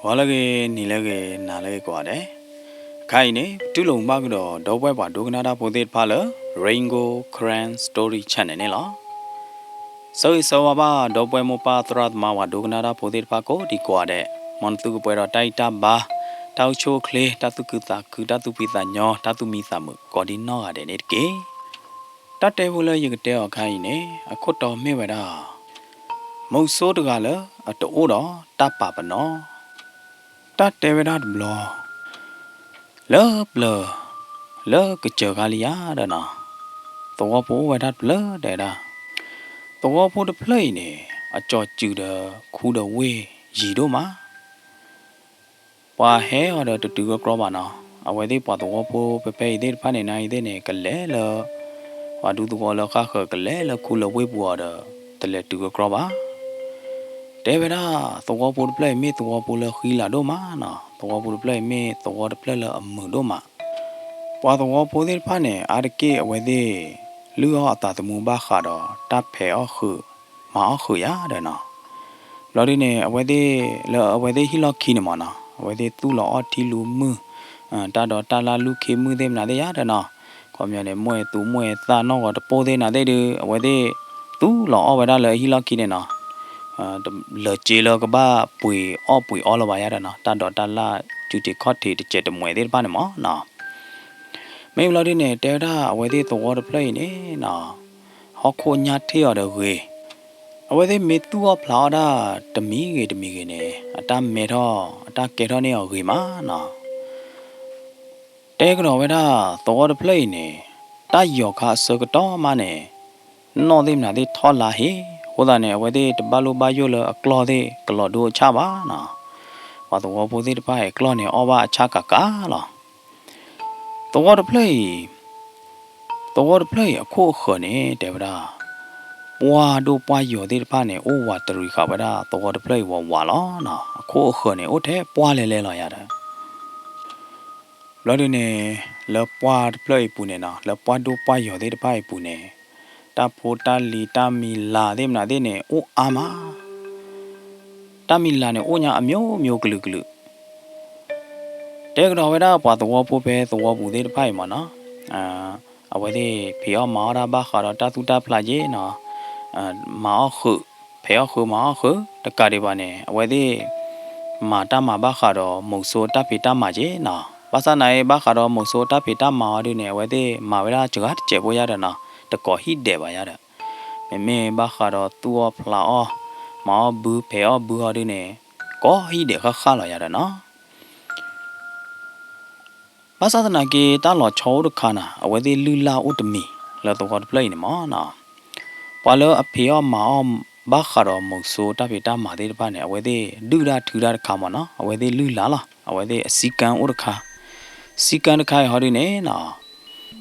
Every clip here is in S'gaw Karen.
ဂီၤလၢအဂ့ၤ, နံၤလၢအဂ့ၤ, နၤလၢအဂ့ၤကိးဂၤဒဲး. အခါအံၤန့ၣ် ပတူၢ်လိာ်မုာ်ဘၣ်ကဒီး ဒီပုၢ်ဝဲၢ်ပှၤဒိကနၣ်တၢ်ဖိသ့ၣ်တဖၣ်လၢ Rain Gold Karen Story Channel န့ၣ်လီၤ. ဆၢဂ့ၤဆၢဝါဘၣ် ဒီပုၢ်ဝဲၢ်မိၢ်ပၢ်သရၣ်သမါပှၤဒိကနၣ်တၢ်ဖိသ့ၣ်တဖၣ်ကိးဒံးကိးဂၤဒဲး, မ်နသုကပှဲၤဒီးတၢ်အံၣ်တၢ်ဘါ, တၢ်အိၣ်ဆူၣ်အိၣ်ချ့, တၢ်သူၣ်ခုသးခု, တၢ်သူၣ်ဖှံသးညီ, တၢ်သူၣ်မံသးမုာ် ကိးဒံးနီၢ်ဂၤဒဲးန့ၣ်တက့ၢ်. တၢ်တဲဖိလၢယကတဲအီၤအခါအံၤန့ၣ် အခိၣ်တီမ့ၢ်ဝဲဒၣ် မုဆိုးတဂၤလၢအတအိၣ်ဒီးတၢ်ပာ်ပနီၣ်, တၢ်တဲဝဲဒၣ်တဘျီ လၢပျၢၤ လၢကစၢၢ်ခါလံယါဒီးနီၤ, သဝီဖိအိၣ်ဝဲဒၣ်တဖျၢၣ်တဲဒၣ်, သဝီဖိတဖျၢၣ်အံၤန့ၣ် အကၠီၤစုာ်ဒီးခူဒီးဝ့ၢ်ယံၤဒိၣ်မး ပှၤဟဲအီၤဒီးတတုၤကကြီဘၣ်နီၤ. အဝဲသ့ၣ်ပှၤသဝီဖိဖဲဖဲအံၤသ့ၣ်တဖၣ်န့ၣ် နအံၤသ့ၣ်န့ၣ် ကလဲၤလၢ ပှၤဒူသဝီလၢဃၣ်ဃၢၤ ကလဲၤလၢခူလၢဝ့ၢ်ပူၤအီၤဒီး တလဲၤတုၤကကြီဘၣ်. တဲဝဲဒၣ် သဝီဖိတဖျၢၣ်အံၤမ့ၢ်သဝီဖိလၢဃံလၤဒိၣ်မးနီၤ, သဝီဖိတဖျၢၣ်အံၤမ့ၢ်သဝီတဖျၢၣ်လၢအမုာ်ဒိၣ်မး. ပှၤသဝီဖိသ့ၣ်တဖၣ်န့ၣ် အါတက့ၢ်အဝဲသ့ၣ် လုၢ်အီၣ်အသးသမူဘၣ်ဃးဒီးတၢ်ဖဲးအီၣ်ဃုာ် မၤအီၣ်ဃုာ်ယါဒီးနီၤ. ဘျီဒုန့ၣ် အဝဲသ့ၣ်လၢအဝဲသ့ၣ်ဟံၣ်လီၢ်ခံန့ၣ်မးနီၤ, အဝဲသ့ၣ်သူၣ်လီၤအီၣ်ထံလူၤမုၢ်, တၢ်ဒီးတၢ်လၢလူၢ်ခ့မုၢ်သ့ၣ်မနုၤသ့ၣ်ယါဒီးနီၤ, ခီပညီန့ၣ် မွဲၢ်သူမွဲၢ်သၣ်နီၢ်ဂီၤတပိၢ်သ့ၣ်မနုၤသ့ၣ်ဒုး အဝဲသ့ၣ်သူၣ်လီၤအီၣ်ဝဲဒၣ်လၢအဟံၣ်လီၢ်ခံန့ၣ်နီၤ. လၢာ်စ့လၢကဘၣ်ပှ့ၤအီၣ်ပှ့ၤအီလီၤဘၣ်ယါဒီးနီၤ, တၢ်ဒီးတၢ်လၢ်စုတ့ၢ်ခီၣ်ထံးတစဲးတမှဲၤသ့ၣ်တဖၣ်န့ၣ်မးနီၤ. မ့ၢ်ဘျီဒုန့ၣ် တဲဝဲဒၣ်အဝဲသ့ၣ်သဝီတဖျၢၣ်အံၤန့ၣ်နီၤ, ဟီၣ်ခိၣ်ညါထ့ၣ်အီၤဒီးဂ့ၤ, အဝဲသ့ၣ်မ့ၢ်သူၣ်အီၣ်ဖျးအီၣ်ဒၣ်တမံၤဂ့ၤတမံၤဂ့ၤန့ၣ် အတၢ်မဲထီၣ် အတၢ်ကဲထီၣ်န့ၢ်အီၤဂ့ၤမးနီၤ. တဲကဒီးဝဲဒၣ်သဝီတဖျၢၣ်အံၤန့ၣ် တၢ်ယီၤခါအဆၢကတီၢ်မးန့ၣ် နီၣ်သ့ၣ်မနုၤသ့ၣ်ထီၣ်လါဟ့ၣ်, အဃိသတးန့ၣ် အဝဲသ့ၣ်တဘၣ်လိၣ်ဘၣ်ယိၣ်လၢအကျီၢ်သ့ၣ်ကလီၤဒိအဆၣ်ဘၣ်နီၤ. ပှၤသဝီဖိသ့ၣ်တဖၣ်အံၤကျီၢ်န့ၣ်အီၣ်ဘၣ်အဆၣ်ကးကးလီၤ. သဝီတဖျၢၣ်အံၤ သဝီတဖျၢၣ်အံၤအခိၣ်အဃၢၤန့ၣ် တဲဝဲဒၣ် ပှၢ်ဒိၣ်ပှၢ်ယီၤသ့ၣ်တဖၣ်န့ၣ် အိၣ်ဝးတရံးဃာ်ဝဲဒၣ်သဝီတဖျၢၣ်အံၤဝးဝးလီၤနီၤ. အခိၣ်အဃၢၤန့ၣ် အိၣ်ထဲပှၢ်လဲၤလဲၤလီၤယၤဒီး ဘျီဒုန့ၣ် လၢပှၢ်တဖျၢၣ်အံၤပူၤန့ၣ်နီၤ, လၢပှၢ်ဒိၣ်ပှၢ်ယီၤသ့ၣ်တဖၣ်အံၤပူၤန့ၣ် တၢ်ဖိတၢ်လံၤတၢ်မံၤလၤသ့ၣ်မနုၤသ့ၣ်န့ၣ် အိၣ်အါမး တၢ်မံၤလၤန့ၣ် အိၣ်ညါအမျိုးမျိုးကလုာ်ကလုာ်. တဲကဒီးဝဲဒၣ်ပှၤသဝီဖိဖဲသဝီပူၤသ့ၣ်တဖၣ်အံၤမးနီၤ, အဝဲသ့ၣ်ဖံးအီၣ်မၤအီၣ်တၢ်ဘၣ်ဃးဒီးတၢ်သူၣ်တၢ်ဖျးက့နီၤ, မၤအီၣ်ဃုာ်, ဖဲးအီၣ်ဃုာ်မၤအီၣ်ဃုာ် တကးဒံးဘၣ်န့ၣ် အဝဲသ့ၣ် မၤတၢ်မၤဘၣ်ဃးဒီးမုဆိုးတၢ်ဖံးတၢ်မၤက့နီၤ. ဘၣ်ဆၣ်သနာ်က့ ဘၣ်ဃးဒီးမုဆိုးတၢ်ဖံးတၢ်မၤအီၤဒုန့ၣ် အဝဲသ့ၣ်မၤဝဲဒၣ်စှၤတစဲးဖိယါဒီးနီၤ, တကိးဟံၣ်ဒဲးဘၣ်ယါဒီး မ့မ့ၢ်ဘၣ်ဃးဒီးသူၣ်အီၣ်ဖျးအီၣ်, မၤအီၣ်ဘုဖဲးအီၣ်ဘုအီၤဒုန့ၣ် ကိးဟံၣ်ဒဲးဃၣ်ဃၣ်လီၤယါဒီးနီၤ. ဘၣ်ဆၣ်သနာ်က့ တၢ်လီၤဆီအိၣ်တခါနီၤ, အဝဲသ့ၣ်လုၢ်လၢ်အိၣ်တမံၤလၢသဝီတဖျၢၣ်အံၤန့ၣ်မးနီၤ. ပှၤလၢအဖံးအီၣ်မၤအီၣ်ဘၣ်ဃးဒီးမုဆိုးတၢ်ဖံးတၢ်မၤသ့ၣ်တဖၣ်န့ၣ် အဝဲသ့ၣ်ဒုၣ်တၢ်ထုတၢ်တခါမးနီၤ, အဝဲသ့ၣ်လုၢ်လၢ်လီၤ, အဝဲသ့ၣ်အစည်းကမ်းအိၣ်တခါ, စည်းကမ်းတခါအံၤဟီဒုန့ၣ်နီၤ,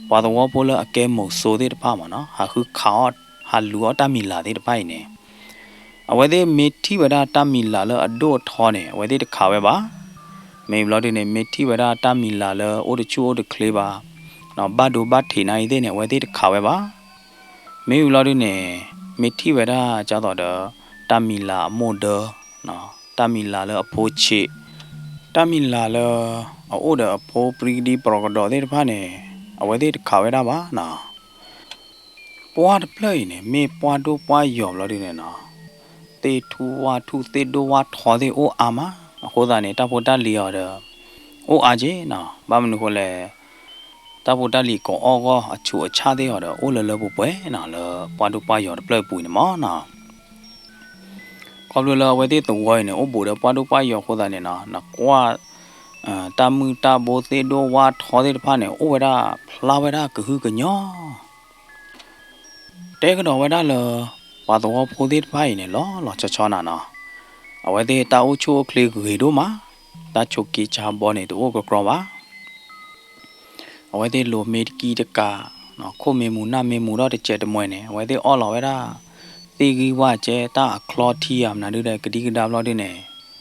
ပှၤသဝီဖိလၢအကဲမုဆိုးသ့ၣ်တဖၣ်မးနီၤ, ဟးဃုခးအီၣ်, ဟးလူၤအီၣ်တၢ်မံၤလၤသ့ၣ်တဖၣ်အံၤန့ၣ် အဝဲသ့ၣ်မ့ၢ်ထံၣ်ဝဲဒၣ်တၢ်မံၤလၤလၢအဒိၣ်အထီန့ၣ် အဝဲသ့ၣ်တခးဝဲဘၣ်. မ့ၢ်ဘျီဒုန့ၣ် မ့ၢ်ထံၣ်ဝဲဒၣ်တၢ်မံၤလၤလၢအိၣ်တဆူၣ်အိၣ်တချ့ဘၣ်, ဘၣ်ဒိဘၣ်ထံးနၤအံၤသ့ၣ်န့ၣ် အဝဲသ့ၣ်တခးဝဲဘၣ်. မ့ၢ်ဘျီဒုန့ၣ် မ့ၢ်ထံၣ်ဝဲဒၣ်ကသိးဒီး တၢ်မံၤလၤအမိၢ်ဒၢ, တၢ်မံၤလၤလၢအဖိဆံး, တၢ်မံၤလၤလၢအအိၣ်ဒီးအဖိပြံကဒံပရၤကဒီးသ့ၣ်တဖၣ်န့ၣ် အဝဲသ့ၣ်တခးဝဲဒၣ်ဘၣ်နီၤ. ပှၢ်တဖျၢၣ်အံၤန့ၣ် မ့ၢ်ပှၢ်ဒိၣ်ပှၢ်ယီၤဘျီဒုန့ၣ်နီၤ, သ့ၣ်ထူၣ်ဝၣ်ထူၣ်သ့ၣ်ဒိၣ်ဝၣ်ထီသ့ၣ်အိၣ်အါမး, အဃိသတးန့ၣ် တၢ်ဖိတၢ်လံၤအီၤဒီး အိၣ်အါက့နီၤ, ဘၣ်မနုၤဃိလဲၣ် တၢ်ဖိတၢ်လံၤကအီၣ်ဂီၢ်အဆူးအဆၣ်သ့ၣ်အီၤဒီး အိၣ်လၢလၢပှဲၤပှဲၤနီၤ လၢပှၢ်ဒိၣ်ပှၢ်ယီၤတဖျၢၣ်အပူၤန့ၣ်မးနီၤ. ခီဖျိလၢအဝဲသ့ၣ်သဝီအံၤန့ၣ် အိၣ်ဘူးဒီးပှၢ်ဒိၣ်ပှၢ်ယီၤအဃိသတးန့ၣ်နီၤ, နကွၢ် တၢ်မုၢ်တၢ်ဘိသ့ၣ်ဒိၣ်ဝၣ်ထီသ့ၣ်တဖၣ်န့ၣ် အိၣ်ဝဲဒၣ်ဖျါဝဲဒၣ်ကဟုကညီၤ တဲကဒီးဝဲဒၣ်လၢ ပှၤသဝီဖိသ့ၣ်တဖၣ်အံၤန့ၣ် လီၤလီၤဆီဆီနၤနီၤ, အဝဲသ့ၣ်တၢ်အိၣ်ဆူၣ်အိၣ်ချ့ဂ့ၤဒိၣ်မး, တၢ်ဆိးက့ဆါဘီန့ၣ် တအိၣ်ကကြီဘၣ်. အဝဲသ့ၣ်လိၤမ့ၢ်တကံၢ်တကး, ခိၣ်မ့ၢ်မူၤနၢ်မ့ၢ်မူၤဒီးတစဲးတမှဲၤန့ၣ် အဝဲသ့ၣ်အီၣ်လီၤဝဲဒၣ် သ့ၣ်ဂံၢ်ဝၣ်ကဲ တၢ်အချီထံဧါမနုၤဒုဒီး ကဒံကဒါဘျီဒုန့ၣ်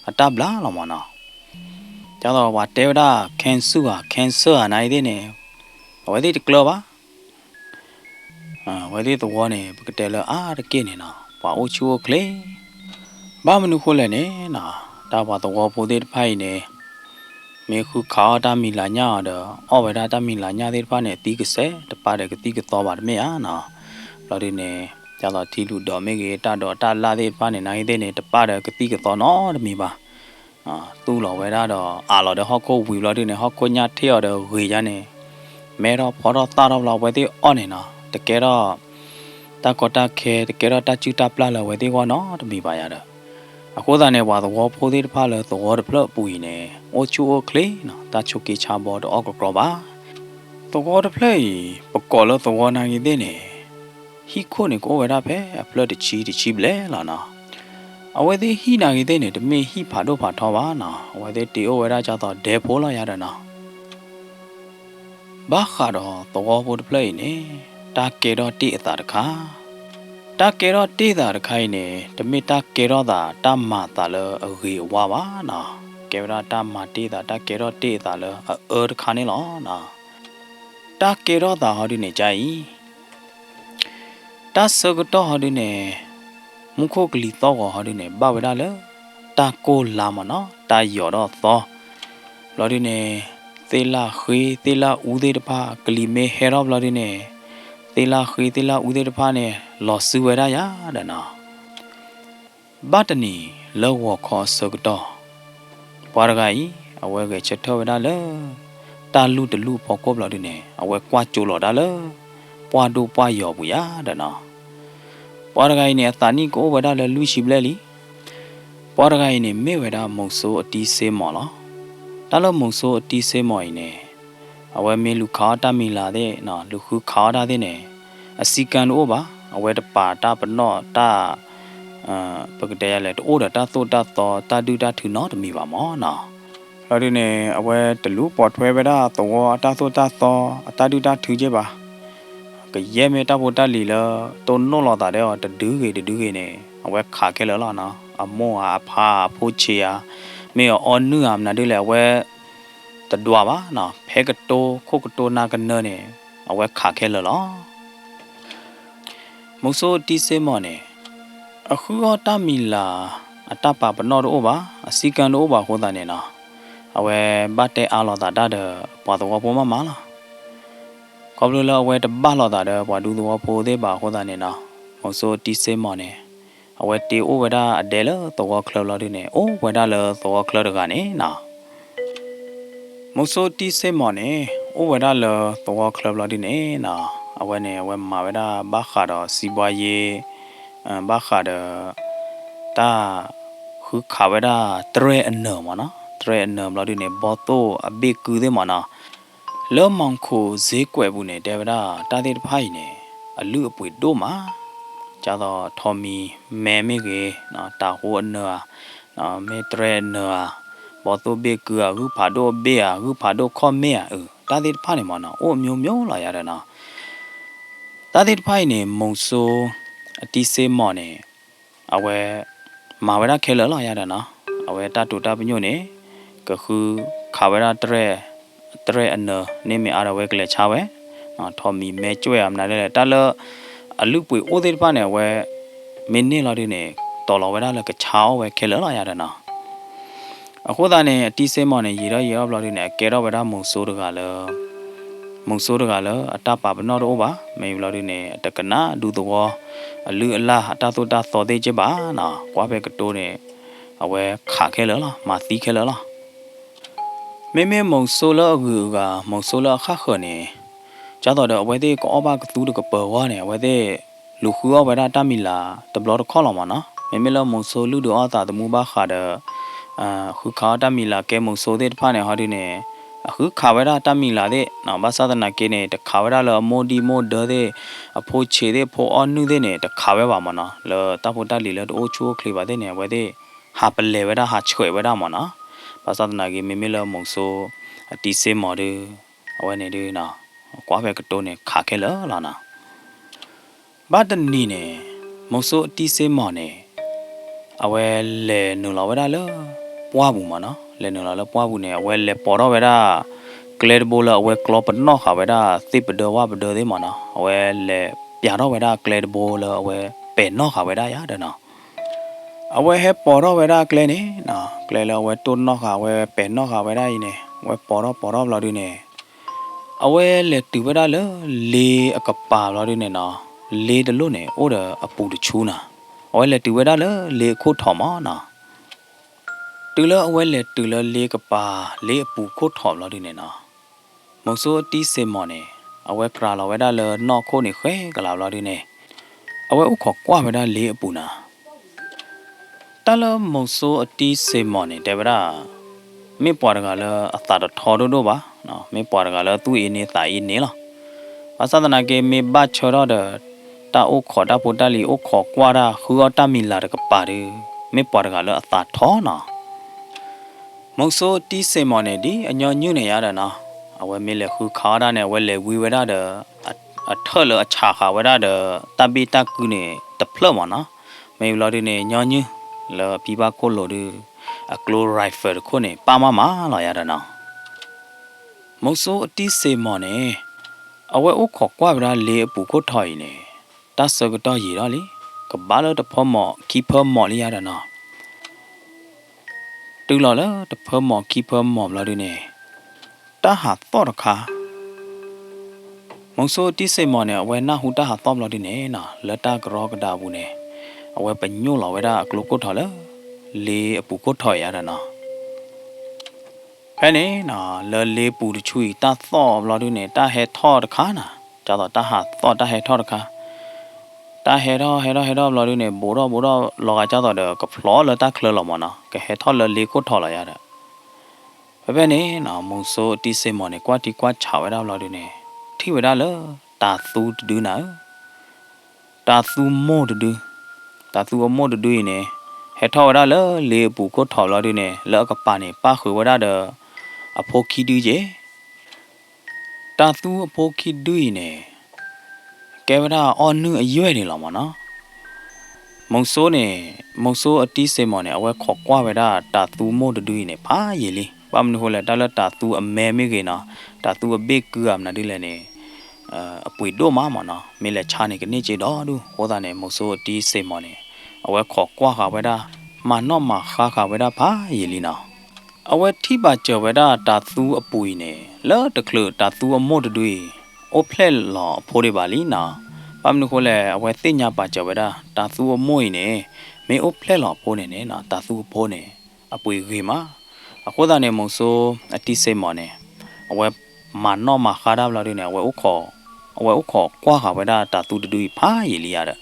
အတၢ်ဘျါလီၤမးနီၤ. ဒ်သိးပှၤတဲဝဲဒၣ် cancer ဧါ cancer ဧါ နၤအံၤသ့ၣ်န့ၣ် အဝဲသ့ၣ်တကျၢၤဘၣ်. အဝဲသ့ၣ်သဝီန့ၣ် ပကတဲလၢအါတက့ၢ်န့ၣ်နီၤ ပှၤအိၣ်ဆူၣ်အိၣ်ချ့, ဘၣ်မနုၤဃိလဲၣ်န့ၣ်နီၤ တၢ်ပှၤသဝီဖိသ့ၣ်တဖၣ်အံၤန့ၣ် မ့ၢ်ဃုခးအီၣ်တၢ်မံၤလၤညၣ်အီၤဒီး အီၣ်ဝဲဒၣ်တၢ်မံၤလၤညၣ်သ့ၣ်တဖၣ်န့ၣ် သံကစဲး တပာ်ဒီးကသံၣ်ကသီဘၣ်တမ့ၢ်ဧါနီၤ. ဘျီဒုန့ၣ် ဒ်သိးထံလူၢ်ဒိးမ့ၢ်ဂ့ၤ တၢ်ဒိးတၢ်လၣ်သ့ၣ်တဖၣ်န့ၣ် နာ်ဂ့ၤသ့ၣ်န့ၣ် တပာ်ဒီးကသံၣ်ကသီနီတမံၤဘၣ်. သူၣ်လီၤဝဲဒၣ်ဒီး အးလီၤဒီးဟီၣ်ခိၣ်ဝံၤဘျီဒုန့ၣ် ဟီၣ်ခိၣ်ညၣ်ထ့ၣ်အီၤဒီးဂ့ၤယါန့ၣ် မဲထီၣ်ဖီထီၣ်သၣ်ထီၣ်ဘျီ အဝဲသ့ၣ်အီၣ်န့ၣ်နီၤ တကဲထီၣ် တၢ်ကီတၢ်ခဲ တကဲထီၣ်တၢ်စုၣ်တၢ်ပျၢ်လၢအဝဲသ့ၣ်အဂီၢ်နီတမံၤဘၣ်ယါဒီး အဃိသတးန့ၣ် ပှၤသဝီဖိသ့ၣ်တဖၣ်လၢသဝီတဖျၢၣ်အပူၤအံၤန့ၣ် အိၣ်ဆူၣ်အိၣ်ချ့နီၤ တၢ်ဆိးက့ဆါဘီတအီၣ်ကကြီဘၣ်. သဝီတဖျၢၣ်အံၤ ပကိးလၢသဝီနာ်ဂ့ၤသ့ၣ်န့ၣ် ဟံၣ်ခိၣ်န့ၣ် ကအိၣ်ဝဲဒၣ်ဖဲအဖျၢၣ်တဆံတဆံဘျဲၣ်လီၤနီၤ. အဝဲသ့ၣ်ဟံၣ်နာ်ဂ့ၤသ့ၣ်န့ၣ် တမ့ၢ်ဟံၣ်ဖးဒိၣ်ဖးထီဘၣ်နီၤ အဝဲသ့ၣ်တ့အိၣ်ဝဲဒၣ်ဒ်သိးဒဲဖိလီၤယါဒီးနီၤ ဘၣ်ဃးဒီးသဝီဖိတဖျၢၣ်အံၤန့ၣ် တၢ်ကဲထီၣ်တ့ၢ်အသးတခါ, တၢ်ကဲထီၣ်တ့ၢ်သးတခါအံၤန့ၣ် တမ့ၢ်တၢ်ကဲထီၣ်သးတၢ်မၤသးလၢအဂ့ၤအဝါဘၣ်နီၤ, ကဲဝဲဒၣ်တၢ်မၤတ့ၢ်သး တၢ်ကဲထီၣ်တ့ၢ်အသးလၢအအၢတခါန့ၣ်လီၤ. တၢ်ကဲထီၣ်သးဟီဒုန့ၣ်ကအံၤ တၢ်ဆၢကတီၢ်ဟီဒုန့ၣ် မူခိၣ်ကလံၤသီၣ်ဂီၤဟီဒုန့ၣ် ဘၣ်ဝဲဒၣ်လၢ တၢ်ကိၢ်လါမ့ၢ်နီၤ, တၢ်ယီၤထီၣ်သီ, ဘျီဒုန့ၣ် သ့ၣ်လၣ်ဃ့ သ့ၣ်လၣ်အူသ့ၣ်တဖၣ် ကလံၤမ့ၢ်ဟဲထီၣ်ဘျီဒုန့ၣ် သ့ၣ်လၣ်ဃ့ သ့ၣ်လၣ်အူသ့ၣ်တဖၣ်န့ၣ် လီၤစုဝဲဒၣ်ယါဒီးနီၤ ဘၣ်တနံၤ လၢဂီၤခီအဆၢကတီၢ်, ပှၤတဂၤအံၤ အဝဲဂဲၤဆၢထၢၣ်ဝဲဒၣ်လၢ တၢ်လုၢ်တလုၢ်ဖီခိၣ်ဘျီဒုန့ၣ် အဝဲကွၢ်ကၠိလီၤတၢ်လၢ ပှၢ်ဒိၣ်ပှၢ်ယီၤပူၤယါဒီးနီၤ, ပှၤတဂၤအံၤန့ၣ် အသးနံၣ်ကအိၣ်ဝဲဒၣ်လၢလွံၢ်ဆံဘျဲၣ်လံ. ပှၤတဂၤအံၤန့ၣ် မ့ၢ်ဝဲဒၣ်မုဆိုးအတံၤစ့မီၢ်လီၤ. တၢ်လၢမုဆိုးအတံၤစ့မီၢ်အံၤန့ၣ် အဝဲမ့ၢ်လူၤခးအီၣ်တၢ်မံၤလၤသ့ၣ်, လူၤဃုခးအီၣ်တၢ်သ့ၣ်န့ၣ် အစည်းကမ်းတအိၣ်ဘၣ်, အဝဲတပာ်တၢ်ပနီၣ်တၢ်, ပကတဲယလဲၣ် တအိၣ်ဒီးတၢ်သိၣ်တၢ်သီ တၢ်ဒုၣ်တၢ်ထုနီတမံၤဘၣ်မ့ၢ်နီၤ. ဘျီဒုန့ၣ် အဝဲတလူၤပိာ်ထွဲဝဲဒၣ်သဝီအတၢ်သိၣ်တၢ်သီ အတၢ်ဒုၣ်တၢ်ထုက့ဘၣ်. ကယဲၢ်မ့ၢ်တၢ်ဖိတၢ်လံၤလၢ တိၢ်နီၣ်လိာ်သးဒီးအီၤတဒုဂ့ၤတဒုဂ့ၤန့ၣ် အဝဲခးခဲလၢာ်လီၤနီၤ. အမိၢ်ဧါ အဖါဧါ အဖိဆံးဧါ, မ့ၢ်အအီနုၢ်ဧါ မနုၤဒ်လဲၣ် အဝဲ တဒွးဘၣ်နီၤ, ဖဲကတိၤခိၣ်ကတိၤနၤကနၢန့ၣ် အဝဲခးခဲလၢာ်လီၤ. မုဆိုးအတံၤစ့မီၢ်န့ၣ် အဃုအီၣ်တၢ်မံၤလၤ အတၢ်ပာ်ပနီၣ်တအိၣ်ဘၣ်, အစည်းကမ်းတအိၣ်ဘၣ်အဃိသတးန့ၣ်နီၤ, အဝဲဘၣ်တဲအါလိာ်သးတၢ်ဒီးပှၤသဝီဖိမးမးလီၤ. ခီဖျိလၢအဝဲတဘၣ်လိာ်သးဒီးပှၤဒူသဝီဖိသ့ၣ်ဘၣ်အဃိသတးန့ၣ်နီၤ, မုဆိုးအတံၤစ့မီၢ်န့ၣ် အဝဲတ့အိၣ်ဝဲဒၣ်အဒဲလၢသဝီချၢဘျီဒုန့ၣ် အိၣ်ဝဲဒၣ်လၢသဝီချၢတဂၤန့ၣ်နီၤ. မုဆိုးအတံၤစ့မီၢ်န့ၣ် အိၣ်ဝဲဒၣ်လၢသဝီချၢဘျီဒုန့ၣ်နီၤ, အဝဲန့ၣ် အဝဲမၤဝဲဒၣ်ဘၣ်ဃးဒီးစံးဘှါယ့, ဘၣ်ဃးဒီး တၢ်ဃုခးဝဲဒၣ်တရဲၣ်အနၢၤမ့ၢ်နီၤ, တရဲၣ်အနၢၤဘျီဒုန့ၣ် ဘီသိၣ်အဘ့ၣ်ကုသ့ၣ်မ့ၢ်နီၤ, လၢမီၢ်ခိၣ်စ့ကွဲးပူၤန့ၣ် တဲဝဲဒၣ်တၢ်သ့ၣ်တဖၣ်အံၤန့ၣ် အလုၢ်အပှ့ၤဒိၣ်မး, ဒ်သိးထိးမံၤမဲမ့ၢ်ဂ့ၤ, တၤဟိအနၢၤဧါ, မ့ၢ်တရဲၣ်အနၢၤဧါ, ဘီသိၣ်ဘ့ၣ်ကုဧါ, ဂုၢ်ဖးဒိၣ်အဘ့ၣ်ဧါ, ဂုၢ်ဖးဒိၣ်ခီၣ်မ့ၣ်ဧါ, အၢ တၢ်သ့ၣ်တဖၣ်န့ၣ်မ့ၢ်နီၤ အိၣ်အမျိုးမျိုးလီၤယါဒီးနီၤ. တၢ်သ့ၣ်တဖၣ်အံၤန့ၣ် မုဆိုးအတံၤစ့မီၢ်န့ၣ် အဝဲမၤဝဲဒၣ်ခဲလၢာ်လီၤယါဒီးနီၤ, အဝဲတၢ်တိာ်တၢ်ပညိၣ်န့ၣ် ကဃုခးဝဲဒၣ်တရဲၣ်, တရဲၣ်အနၢၤန့ၣ်မ့ၢ်အါဒီးအဝဲကလဲၤဆါဝဲ, ထိးမံၤမဲကွဲးဧါ မနုၤဒ်လဲၣ် တၢ်လၢအလုၢ်ပှ့ၤအိၣ်သ့ၣ်တဖၣ်န့ၣ် အဝဲမ့ၢ်န့ၢ်လီၤဒုန့ၣ် တီၤလီၤဝဲဒၣ်လၢကဆါအီၣ်ဝဲခဲလၢာ်လီၤယါဒီးနီၤ. အဃိသတးန့ၣ် အတံၤစ့မီၢ်န့ၣ် ယံာ်ထီၣ်ယံာ်ထီၣ်ဘျီဒုန့ၣ် အကဲထီၣ်ဝဲဒၣ်မုဆိုးတဂၤလၢ မုဆိုးတဂၤလၢအတၢ်ပာ်ပနီၣ်တအိၣ်ဘၣ်, မ့ၢ်ဘျီဒုန့ၣ် အတကနၣ်ဒူသဝီ အလုၢ်အလၢ်အတၢ်သိၣ်တၢ်သီသ့ၣ်က့ဘၣ်နီၤ, ကွၢ်ဖဲကတိၤန့ၣ် အဝဲခးခဲလၢာ်လီၤ, မၤသံခဲလၢာ်လီၤ. မ့မ့ၢ်မုဆိုးလၢအဂုၤအဂၤ မုဆိုးလၢအဃၣ်ဃၢၤန့ၣ် ဒ်သိးဒီးအဝဲသ့ၣ်ကအီၣ်ဘၣ်ကသူတကပၤအဂီၢ်န့ၣ် အဝဲသ့ၣ်လူၤဃုအီၣ်ဝဲဒၣ်တၢ်မံၤလၤတဘျီတခီၣ်လီၤမ့ၢ်နီၤ. မ့မ့ၢ်လၢမုဆိုးလုၢ်ဒုးအီၣ်သးသမူဘၣ်ဃးဒီး ဃုခးအီၣ်တၢ်မံၤလၤကဲမုဆိုးသ့ၣ်တဖၣ်န့ၣ် ဟီဒုန့ၣ် အဃုခးဝဲဒၣ်တၢ်မံၤလၤသ့ၣ်နီၤ, ဘၣ်ဆၣ်သနာ်က့န့ၣ် တခးဝဲဒၣ်လၢအမိၢ်ဒံမိၢ်ဒၢသ့ၣ် အဖိဆံးသ့ၣ် ဖိအီၣ်နုၢ်သ့ၣ်န့ၣ် တခးဝဲဘၣ်မ့ၢ်နီၤ, လၢတၢ်ဖိတၢ်လံၤလၢတအိၣ်ဆူၣ်အိၣ်ချ့ဘၣ်သ့ၣ်န့ၣ် အဝဲသ့ၣ်ဟးပလဲၤဝဲဒၣ် ဟးဆှဲးဝဲဒၣ်မ့ၢ်နီၤ. ဘၣ်ဆၣ်သနာ်က့ မ့မ့ၢ်လၢမုဆိုးအတံၤစ့မီၢ်ဒု အဝဲန့ၣ်ဒု ကွၢ်ဖဲကတိၤန့ၣ် ခးခဲလၢာ်လီၤနီၤ. ဘၣ်တနံၤန့ၣ် မုဆိုးအတံၤစ့မီၢ်န့ၣ် အဝဲလဲၤနုာ်လီၤဝဲဒၣ်လၢပှၢ်ပူၤမ့ၢ်နီၤ, လဲၤနုာ်လီၤလၢပှၢ်ပူၤန့ၣ် အဝဲလဲၤပိာ်ထီၣ်ဝဲဒၣ် ကျဲတဘိလၢအဝဲကျီပနီၣ်ဃာ်ဝဲဒၣ် သ့ၣ်ပဒၢဝၣ်ပဒၢသ့ၣ်မ့ၢ်နီၤ, အဝဲလဲၤပျးထီၣ်ဝဲဒၣ်ကျဲတဘိလၢအဝဲပဲာ်နီၣ်ဃာ်ဝဲဒၣ်ယါဒီးနီၤ. အဝဲဟဲပိာ်ထီၣ်ဝဲဒၣ်ကျဲန့ၣ်နီၤ, ကျဲလၢအဝဲတိၢ်နီၣ်ဃာ် အဝဲပဲာ်နီၣ်ဃာ်ဝဲဒၣ်အံၤန့ၣ် အဝဲပိာ်ထီၣ်ပိာ်ထီၣ်ဘျီဒုန့ၣ် အဝဲလဲၤတုၤဝဲဒၣ်လၢလ့အကပၤဘျီဒုန့ၣ်နီၤ, လ့တလိၣ်န့ၣ် အိၣ်ဒီးအပူၤတဆူနီၤ, အဝဲလဲၤတုၤဝဲဒၣ်လၢလ့အခိၣ်ထီၣ်မးနီၤ. တုၤလၢအဝဲလဲၤတုၤလၢလ့ကပၤ လ့အပူၤခိၣ်ထီၣ်ဘျီဒုန့ၣ်နီၤ, မုဆိအတံၢ်စ့ၢ်မီၢ်န့ၣ် အဝဲကြၤလီၤဝဲဒၣ်လၢနီၢ်ခိၣ်န့ၣ်ဃဲကလးဘျီဒုန့ၣ် အဝဲအိၣ်ခိးကွၢ်ဝဲဒၣ်လ့အပူၤနီၤ. တၢ်လၢမုဆိအတံၢ်စ့ၢ်မီၢ်န့ၣ် တဲဝဲဒၣ် မ့ၢ်ပှၤတဂၤလၢအသးတထီဒိၣ်ဒိၣ်ဘၣ်, မ့ၢ်ပှၤတဂၤလၢသူၣ်အ့န့သးအ့န့လီၤ. ဘၣ်ဆၣ်သနာ်က့ မ့ၢ်ဘၣ်ဆၢထီၣ်ဒီး တၢ်အိၣ်ခိးတၢ်ဖိတၢ်လံၤ အိၣ်ခိးကွၢ်တၢ် ဃုအီၣ်တၢ်မံၤလၤတကပၤဒီး မ့ၢ်ပှၤတဂၤလၢအသးထီနီၤ. မုဆိအတံၢ်စ့ၢ်မီၢ်န့ၣ် ဒ်အညီနုၢ်န့ၣ်ယါဒီးနီၤ, အဝဲမ့ၢ်လဲၤဃုခးအီၣ်ဒၣ်န့ၣ် အဝဲလဲၤဝံဝဲဒၣ်ဒီး အထၢၣ်လၢအဆးဃာ်ဝဲဒၣ်ဒီး တၢ်ဘ့ၣ်တၢ်ကုန့ၣ်တဖျၢၣ်မးနီၤ. မ့ၢ်ဘျီဒုန့ၣ် ညီနုၢ်လၢအဖံဘၣ်ခိၣ်လိၤဒု အကျိ rifle တခိၣ်န့ၣ် ပာ်မးမးလီၤယါဒီးနီၤ. မုဆိအတံၢ်စ့ၢ်မီၢ်န့ၣ် အဝဲအိၣ်ခိးကွၢ်ဝဲဒၣ်လ့အပူၤခိၣ်ထီၣ်အံၤန့ၣ် တၢ်ဆၢကတီၢ်ယံာ်ထီၣ်လံ, ကဘၣ်လၢတဖၢမီၢ်ခံဖၢမီၢ်လံယါဒီးနီၤ. တုၤလီၤလၢတဖၢမီၢ်ခံဖၢမီၢ်ဘျီဒုန့ၣ် တၢ်ဟးသီၣ်တခါ မုဆိအတံၢ်စ့ၢ်မီၢ်န့ၣ် အဝဲနၢ်ဟူတၢ်ဟးသီၣ်ဘျီဒုန့ၣ်နီၤ လၢတၢ်ကရီကဒးအပူၤန့ၣ် အဝဲပညိၣ်လီၤဝဲဒၣ်အကျိခိၣ်ထီၣ်လၢ လ့အပူၤခိၣ်ထီၣ်အံၤယါဒီးနီၤ. ဖဲန့ၣ်နီၤ လၢလ့ပူၤတဆူအံၤ တၢ်သီၣ်ဘျီဒုန့ၣ် တၢ်ဟဲထီၣ်တခါနီၤ, ကၢ်သိးတၢ်ဟးသီၣ်တၢ်ဟဲထီၣ်တခါ, တၢ်ဟဲထီၣ်ဟဲထီၣ်ဟဲထီၣ်ဘျီဒုန့ၣ် ဘူးထီၣ်ဘူးထီၣ်လီၤဂာ်ကၢ်သိးဒီး ကဖျိးလၢတၢ်ချၢလီၤမးနီၤ, ကဟဲထီၣ်လၢလ့ခိၣ်ထီၣ်လီၤယါဒီး ဖဲဖဲန့ၣ်နီၤ မုဆိအတံၢ်စ့ၢ်မီၢ်န့ၣ် ကွၢ်ထံကွၢ်ဆးဝဲဒၣ်ဘျီဒုန့ၣ် ထံၣ်ဝဲဒၣ်လၢ တၤသူတဒုနၤဧၢ, တၤသူမိၢ်တဒု, တၤသူအမိၢ်တဒုအံၤန့ၣ် ဟဲထီၣ်ဝဲဒၣ်လၢလ့အပူၤခိၣ်ထီၣ်ဘျီဒုန့ၣ် လၢအကပၤန့ၣ် ပၣ်ဃုာ်ဝဲဒၣ်ဒီး အဖိခံဒုက့ၤ တၤသူအဖိခံဒုအံၤန့ၣ် ကဲဝဲဒၣ်အီၣ်နုၢ်အယွဲၢ်န့ၣ်လီၤမးနီၤ. မုဆိန့ၣ် မုဆိအတံၢ်စ့ၢ်မီၢ်န့ၣ် အဝဲခိးကွၢ်ဝဲဒၣ်တၤသူမိၢ်တဒုအံၤန့ၣ် ဖးယံာ်လံ. ဘၣ်မနုၤဃိလဲၣ် တၢ်လၢတၤသူအမဲမ့ၢ်ဂ့ၤနီၤ, တၤသူအဘ့ၣ်ကုဧါမနုၤဒ်လဲၣ်န့ၣ် အပှ့ၤဒိၣ်မးမးနီၤ, မ့ၢ်လဲၤဆါန့ၣ် ကန့ၢ်စ့ဒိၣ်ဒိၣ်. အဃိသတးန့ၣ် မုဆိအတံၢ်စ့ၢ်မီၢ်န့ၣ် အဝဲခိးကွၢ်ဃာ်ဝဲဒၣ် မၤနီၣ်မၤဃါဃာ်ဝဲဒၣ်ဖးယံာ်လံနီၤ. အဝဲထံၣ်ဘၣ်စၢၤဝဲဒၣ်တၤသူအပူၤအံၤန့ၣ် လၢတချုးတၤသူအမိၢ်တဒုအံၤ အိၣ်ဖျဲၣ်လီၤအဖိဒံးဘၣ်လံနီၤ. ဘၣ်မနုၤဃိလဲၣ် အဝဲသ့ၣ်ညါပာ်စၢၤဝဲဒၣ် တၤသူအမိၢ်အံၤန့ၣ် မ့ၢ်အိၣ်ဖျဲၣ်လီၤအဖိန့ၣ်န့ၣ်နီၤ တၤသူအဖိန့ၣ် အပှ့ၤဂ့ၤမး. အဃိသတးန့ၣ် မုဆိအတံၢ်စ့ၢ်မီၢ်န့ၣ် အဝဲမၤနီၣ်မၤဃါတၢ်ဘျီဒုန့ၣ် အဝဲအိၣ်ခိး အဝဲအိၣ်ခိးကွၢ်ဃာ်ဝဲဒၣ်တၤသူတဒုအံၤဖးယံာ်လံယါဒီး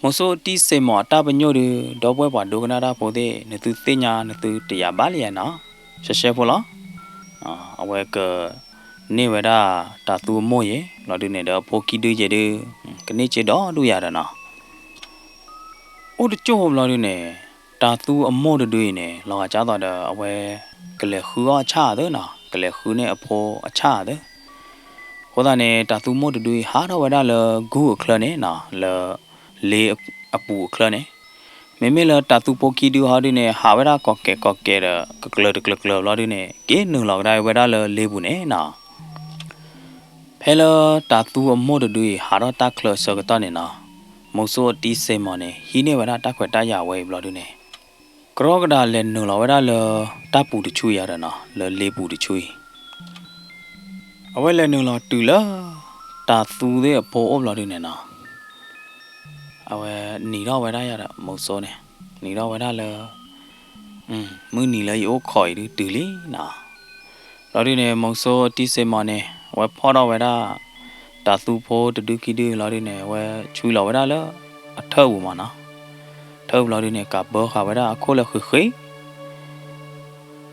မုဆိအတံၢ်စ့ၢ်မီၢ်အတၢ်ပညိၣ်ဒု ဒီပုၢ်ဝဲၢ်ပှၤဒိကနၣ်တၢ်ဖိသ့ၣ် နသုသ့ၣ်ညါနသုတယာ်ဘၣ်လံယါနီၤ, ရှဲရှဲဖိလီၤ. အဝဲကန့ၢ်ဝဲဒၣ်တၤသူအမိၢ်ယဲ လီၤဒုန့ၣ်ဒီးအဖိခံဒုယဲဒု ကန့ၢ်စ့ဒီးဒုယါဒီးနီၤ. အိၣ်တကၠိၢ်ဖိဘျီဒုန့ၣ် တၤသူအမိၢ်တဒုအံၤန့ၣ် လီၤဂာ်ကၢ်သိးဒီးအဝဲ ကလဲၤဃုအီၣ်အဆၣ်အသၢနီၤ, ကလဲၤဃုန့ၢ်အဖိအဆၣ်အသၢ အဃိသတးန့ၣ် တၤသူမိၢ်တဒုအံၤ ဟးထီၣ်ဝဲဒၣ်လၢဂုၢ်အချၢန့ၣ်နီၤ, လၢ လ့အပူၤအချၢန့ၣ်, မ့မ့ၢ်လၢတၤသူဖိခံဒုဟီဒုန့ၣ် ဟးဝဲဒၣ်ကိးကဲးကိးကဲးဒီး ကကျၢၤတကျၢၤကျၢၤဘျီဒုန့ၣ် က့ၤနုာ်လီၤကဒါဝဲဒၣ်လၢလ့ပူၤန့ၣ်နီၤ. ဖဲလၢတၤသူအမိၢ်တဒုအံၤ ဟးထီၣ်တၢ်ချၢအဆၢကတီၢ်န့ၣ်နီၤ, မုဆိအတံၢ်စ့ၢ်မီၢ်န့ၣ် ဟံးန့ၢ်ဝဲဒၣ်တၢ်ခွဲးတၢ်ယာ်ဝဲအံၤဘျီဒုန့ၣ် ကရီကဒးလဲၤနုာ်လီၤဝဲဒၣ်လၢ တၢ်ပူၤတဆူယါဒီးနီၤ, လၢလ့ပူၤတဆူအံၤ, အဝဲလဲၤနုာ်လီၤတုၤလၢ တၤသူသ့ၣ်အဖိအိၣ်ဘျီဒုန့ၣ်နီၤ, အဝဲနံၤထီၣ်ဝဲဒၣ်ယါဒီး မုဆိန့ၣ်, နံၤထီၣ်ဝဲဒၣ်လၢ မုၢ်နံၤလၢယအိၣ်ခိးအံၤဒုတုၤလံနီၤ. ဘျီဒုန့ၣ် မုဆိအတံၢ်စ့ၢ်မီၢ်န့ၣ် အဝဲဖီၣ်ထီၣ်ဝဲဒၣ် တၤသူဖိတဒုခံဒုလီၤဒုန့ၣ် အဝဲဆွံလီၤဝဲဒၣ်လၢ အထၢၣ်ပူၤမးနီၤ, ထၢၣ်ပူၤလီၤဒုန့ၣ် ကးဘၢဃာ်ဝဲဒၣ်အခိၣ်လၢဃ့ဃ့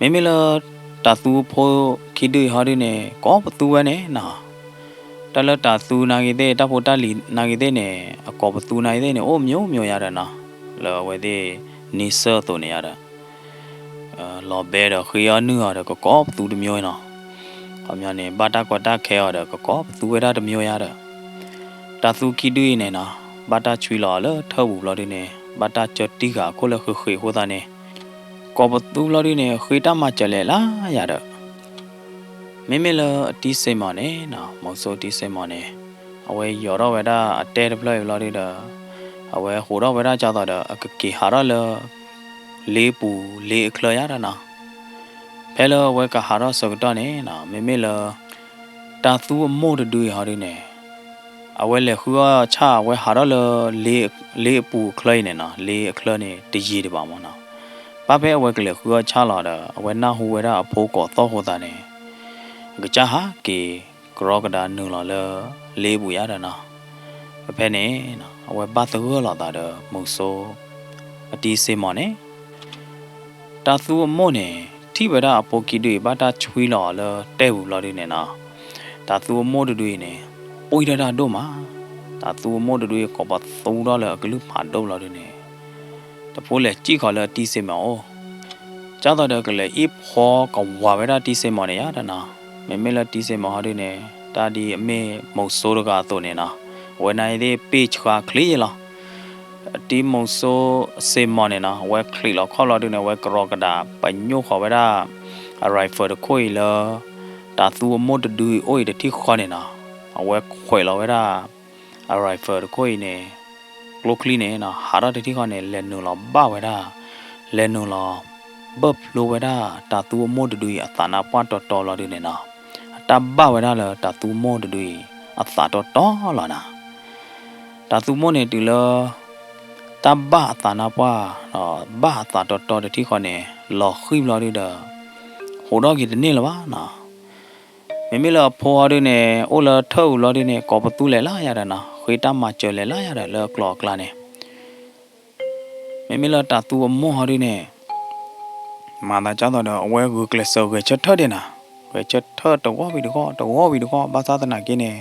မ့မ့ၢ်လၢ တၤသူဖိခံဒုအံၤဟီဒုန့ၣ် ကိးပသူဝဲန့ၣ်နီၤ, တၢ်လၢတၤသူနာ်ဂ့ၤသ့ၣ် တၢ်ဖိတၢ်လံၤနာ်ဂ့ၤသ့ၣ်န့ၣ် အကိးပသူနာ်ဂ့ၤသ့ၣ်န့ၣ် အိၣ်မျိုးမျိုးယါဒီးနီၤ, လၢအဝဲသ့ၣ်န့ဆၢၣ်အသိးန့ၣ်ယါဒီး လီၤဘဲဒီးဃ့အီၣ်နုၢ်အီၤဒီး ကကိးပသူတမျိုးနီၤ, ခီပညီန့ၣ် ဘၣ်တၢ်ကီတၢ်ခဲအီၤဒီး ကကိးပသူဝဲဒၣ်တမျိုးယါဒီး တၤသူခံဒုအံၤန့ၣ်နီၤ, ဘၣ်တၢ်ဆွံလီၤအီၤလၢထၢၣ်ပူၤဘျီဒုန့ၣ် ဘၣ်တၢ်ကၢတံၢ်ဃာ်အခိၣ်လၢဃ့ဃ့အဃိသတးန့ၣ် ကိးပသူဘျီဒုန့ၣ် ဃ့တၢ်မၤစၢၤလဲၣ်လါယၤဒီး မ့မ့ၢ်လၢအတံၢ်စ့ၢ်မီၢ်န့ၣ်နီၤ, မုဆိတံၢ်စ့ၢ်မီၢ်န့ၣ် အဝဲယီၤထီၣ်ဝဲဒၣ်အတဲတဖျၢၣ်အံၤဘျီဒုဒီး အဝဲဟးထီၣ်ဝဲဒၣ်ကၢ်သိးဒီး အကက့ၤဟးထီၣ်လၢ လ့ပူၤလ့အချၢယါဒီးနီၤ. ဖဲလၢအဝဲကဟးထီၣ်ဆၢကတီၢ်န့ၣ်နီၤ မ့မ့ၢ်လၢ တၢ်သူအမိၢ်တဒုအံၤဟီဒုန့ၣ် အဝဲလဲၤဃုအီၣ်ဆၣ် အဝဲဟးထီၣ်လၢ လ့အပူၤအချၢအံၤန့ၣ်နီၤ လ့အချၢန့ၣ်တယံာ်ဒံးဘၣ်မၢ်နီၤ. ဘၣ်ဖဲအဝဲကလဲၤဃုအီၣ်ဆၣ်လီၤဒီး အဝဲနၢ်ဟူဝဲဒၣ်အဖိကိးသီၣ်ဃိသးန့ၣ် အကစၢ်ဟးက့ၤကရီကဒါနုာ်လီၤလၢ လ့ပူၤယါဒီးနီၤ. ဖဲဖဲန့ၣ် အဝဲဘၣ်သဂၢၢ်လိာ်သးဒီးမုဆိ အတံစ့မီၤန့ၣ် တၢ်သူအမိၢ်န့ၣ် ထံၣ်ဝဲဒၣ်အဖိခံဒုအံၤ ဘၣ်တၢ်ဆွံလီၤအီၤလၢတဲပူၤဘျီဒုန့ၣ်နီၤ, တၢ်သူအမိၢ်တဒုအံၤန့ၣ် ပှံၢ်ထီၣ်တၢ်ဒိၣ်မး, တၢ်သူအမိၢ်တဒုအံၤ ကိးပသူထီၣ်လၢအကလုၢ်ဖးဒိၣ်ဘျီဒုန့ၣ် တဖိလဲၤစံၣ်ဃီၤလၢအတံစ့မီၤအိၣ်, ကၢ်သိးဒီးကလဲၤအ့ၣ်ဖီကဝၤဝဲဒၣ်တံစ့မီၤန့ၣ်ယါဒီးနီၤ, မ့မ့ၢ်လၢတံစ့မီၤဟီဒုန့ၣ် တၢ်ဒ်အမ့ၢ်မုဆိတဂၤအသိးန့ၣ်နီၤ, အဝဲန့ၣ်သ့ၣ်ပ့ၢ်ဆှါချ့ယဲလီၤ. တံမုဆိစ့မီၤန့ၣ်နီၤ အဝဲချံးလီၤခီၣ်လီၤဒုန့ၣ် အဝဲကရီကဒးပညိၣ်ဃီၤဝဲဒၣ် အ rifle တခိၣ်အံၤလၢ တၢ်သူအမိၢ်တဒုအံၤအိၣ်အံၤတထံၣ်ဃီန့ၣ်နီၤ, အဝဲခွဲးလီၤဝဲဒၣ် အ rifle တခိၣ်အံၤန့ၣ် ကျိချံန့ၣ်နီၤ ဟးထီၣ်တထံၣ်ဃီန့ၣ် လဲၤနုာ်လီၤဘၣ်ဝဲဒၣ်, လဲၤနုာ်လီၤ ဘၢၣ်ဖျိဝဲဒၣ်တၢ်သူအမိၢ်တဒုအံၤအသးနါပှၢ်တီတီလီၤဒုန့ၣ်နီၤ, အတၢ်ဘၣ်ဝဲဒၣ်လၢတၢ်သူမိၢ်တဒုအံၤ အသးတီတီလီၤနီၤ. တၢ်သူမိၢ်န့ၣ် တုၤလၢ တၢ်ဘၣ်အသးနါပှၢ် ဘၣ်အသးတီတီတထံၣ်ဃီန့ၣ် လီၤဃံၣ်ဘျီဒုဒီး ဟးထီၣ်က့ၤတန့ၢ်လၢၤဘၣ်နီၤ. မ့မ့ၢ်လၢအဖိဟီဒုန့ၣ် အိၣ်လၢထၢၣ်အူၤဘျီဒုန့ၣ် ကိးပသူလဲၤလၢယၤဒီးနီၤ, ဃ့တၢ်မၤစၢၤလဲၤလၢယၤဒီးလၢအကျိၤအကျါန့ၣ် မ့မ့ၢ်လၢတၢ်သူအမိၢ်ဟီဒုန့ၣ် မၤသးကၢ်သိးဒီး အဝဲဂုာ်ကျဲးစၢးဂဲၤဆၢထၢၣ်ဒံးနီၤ, ဂဲၤဆၢထၢၣ်တဝီဝံၤတဝီ တဝီဝံၤတဝီ ဘၣ်ဆၣ်သနာ်က့န့ၣ်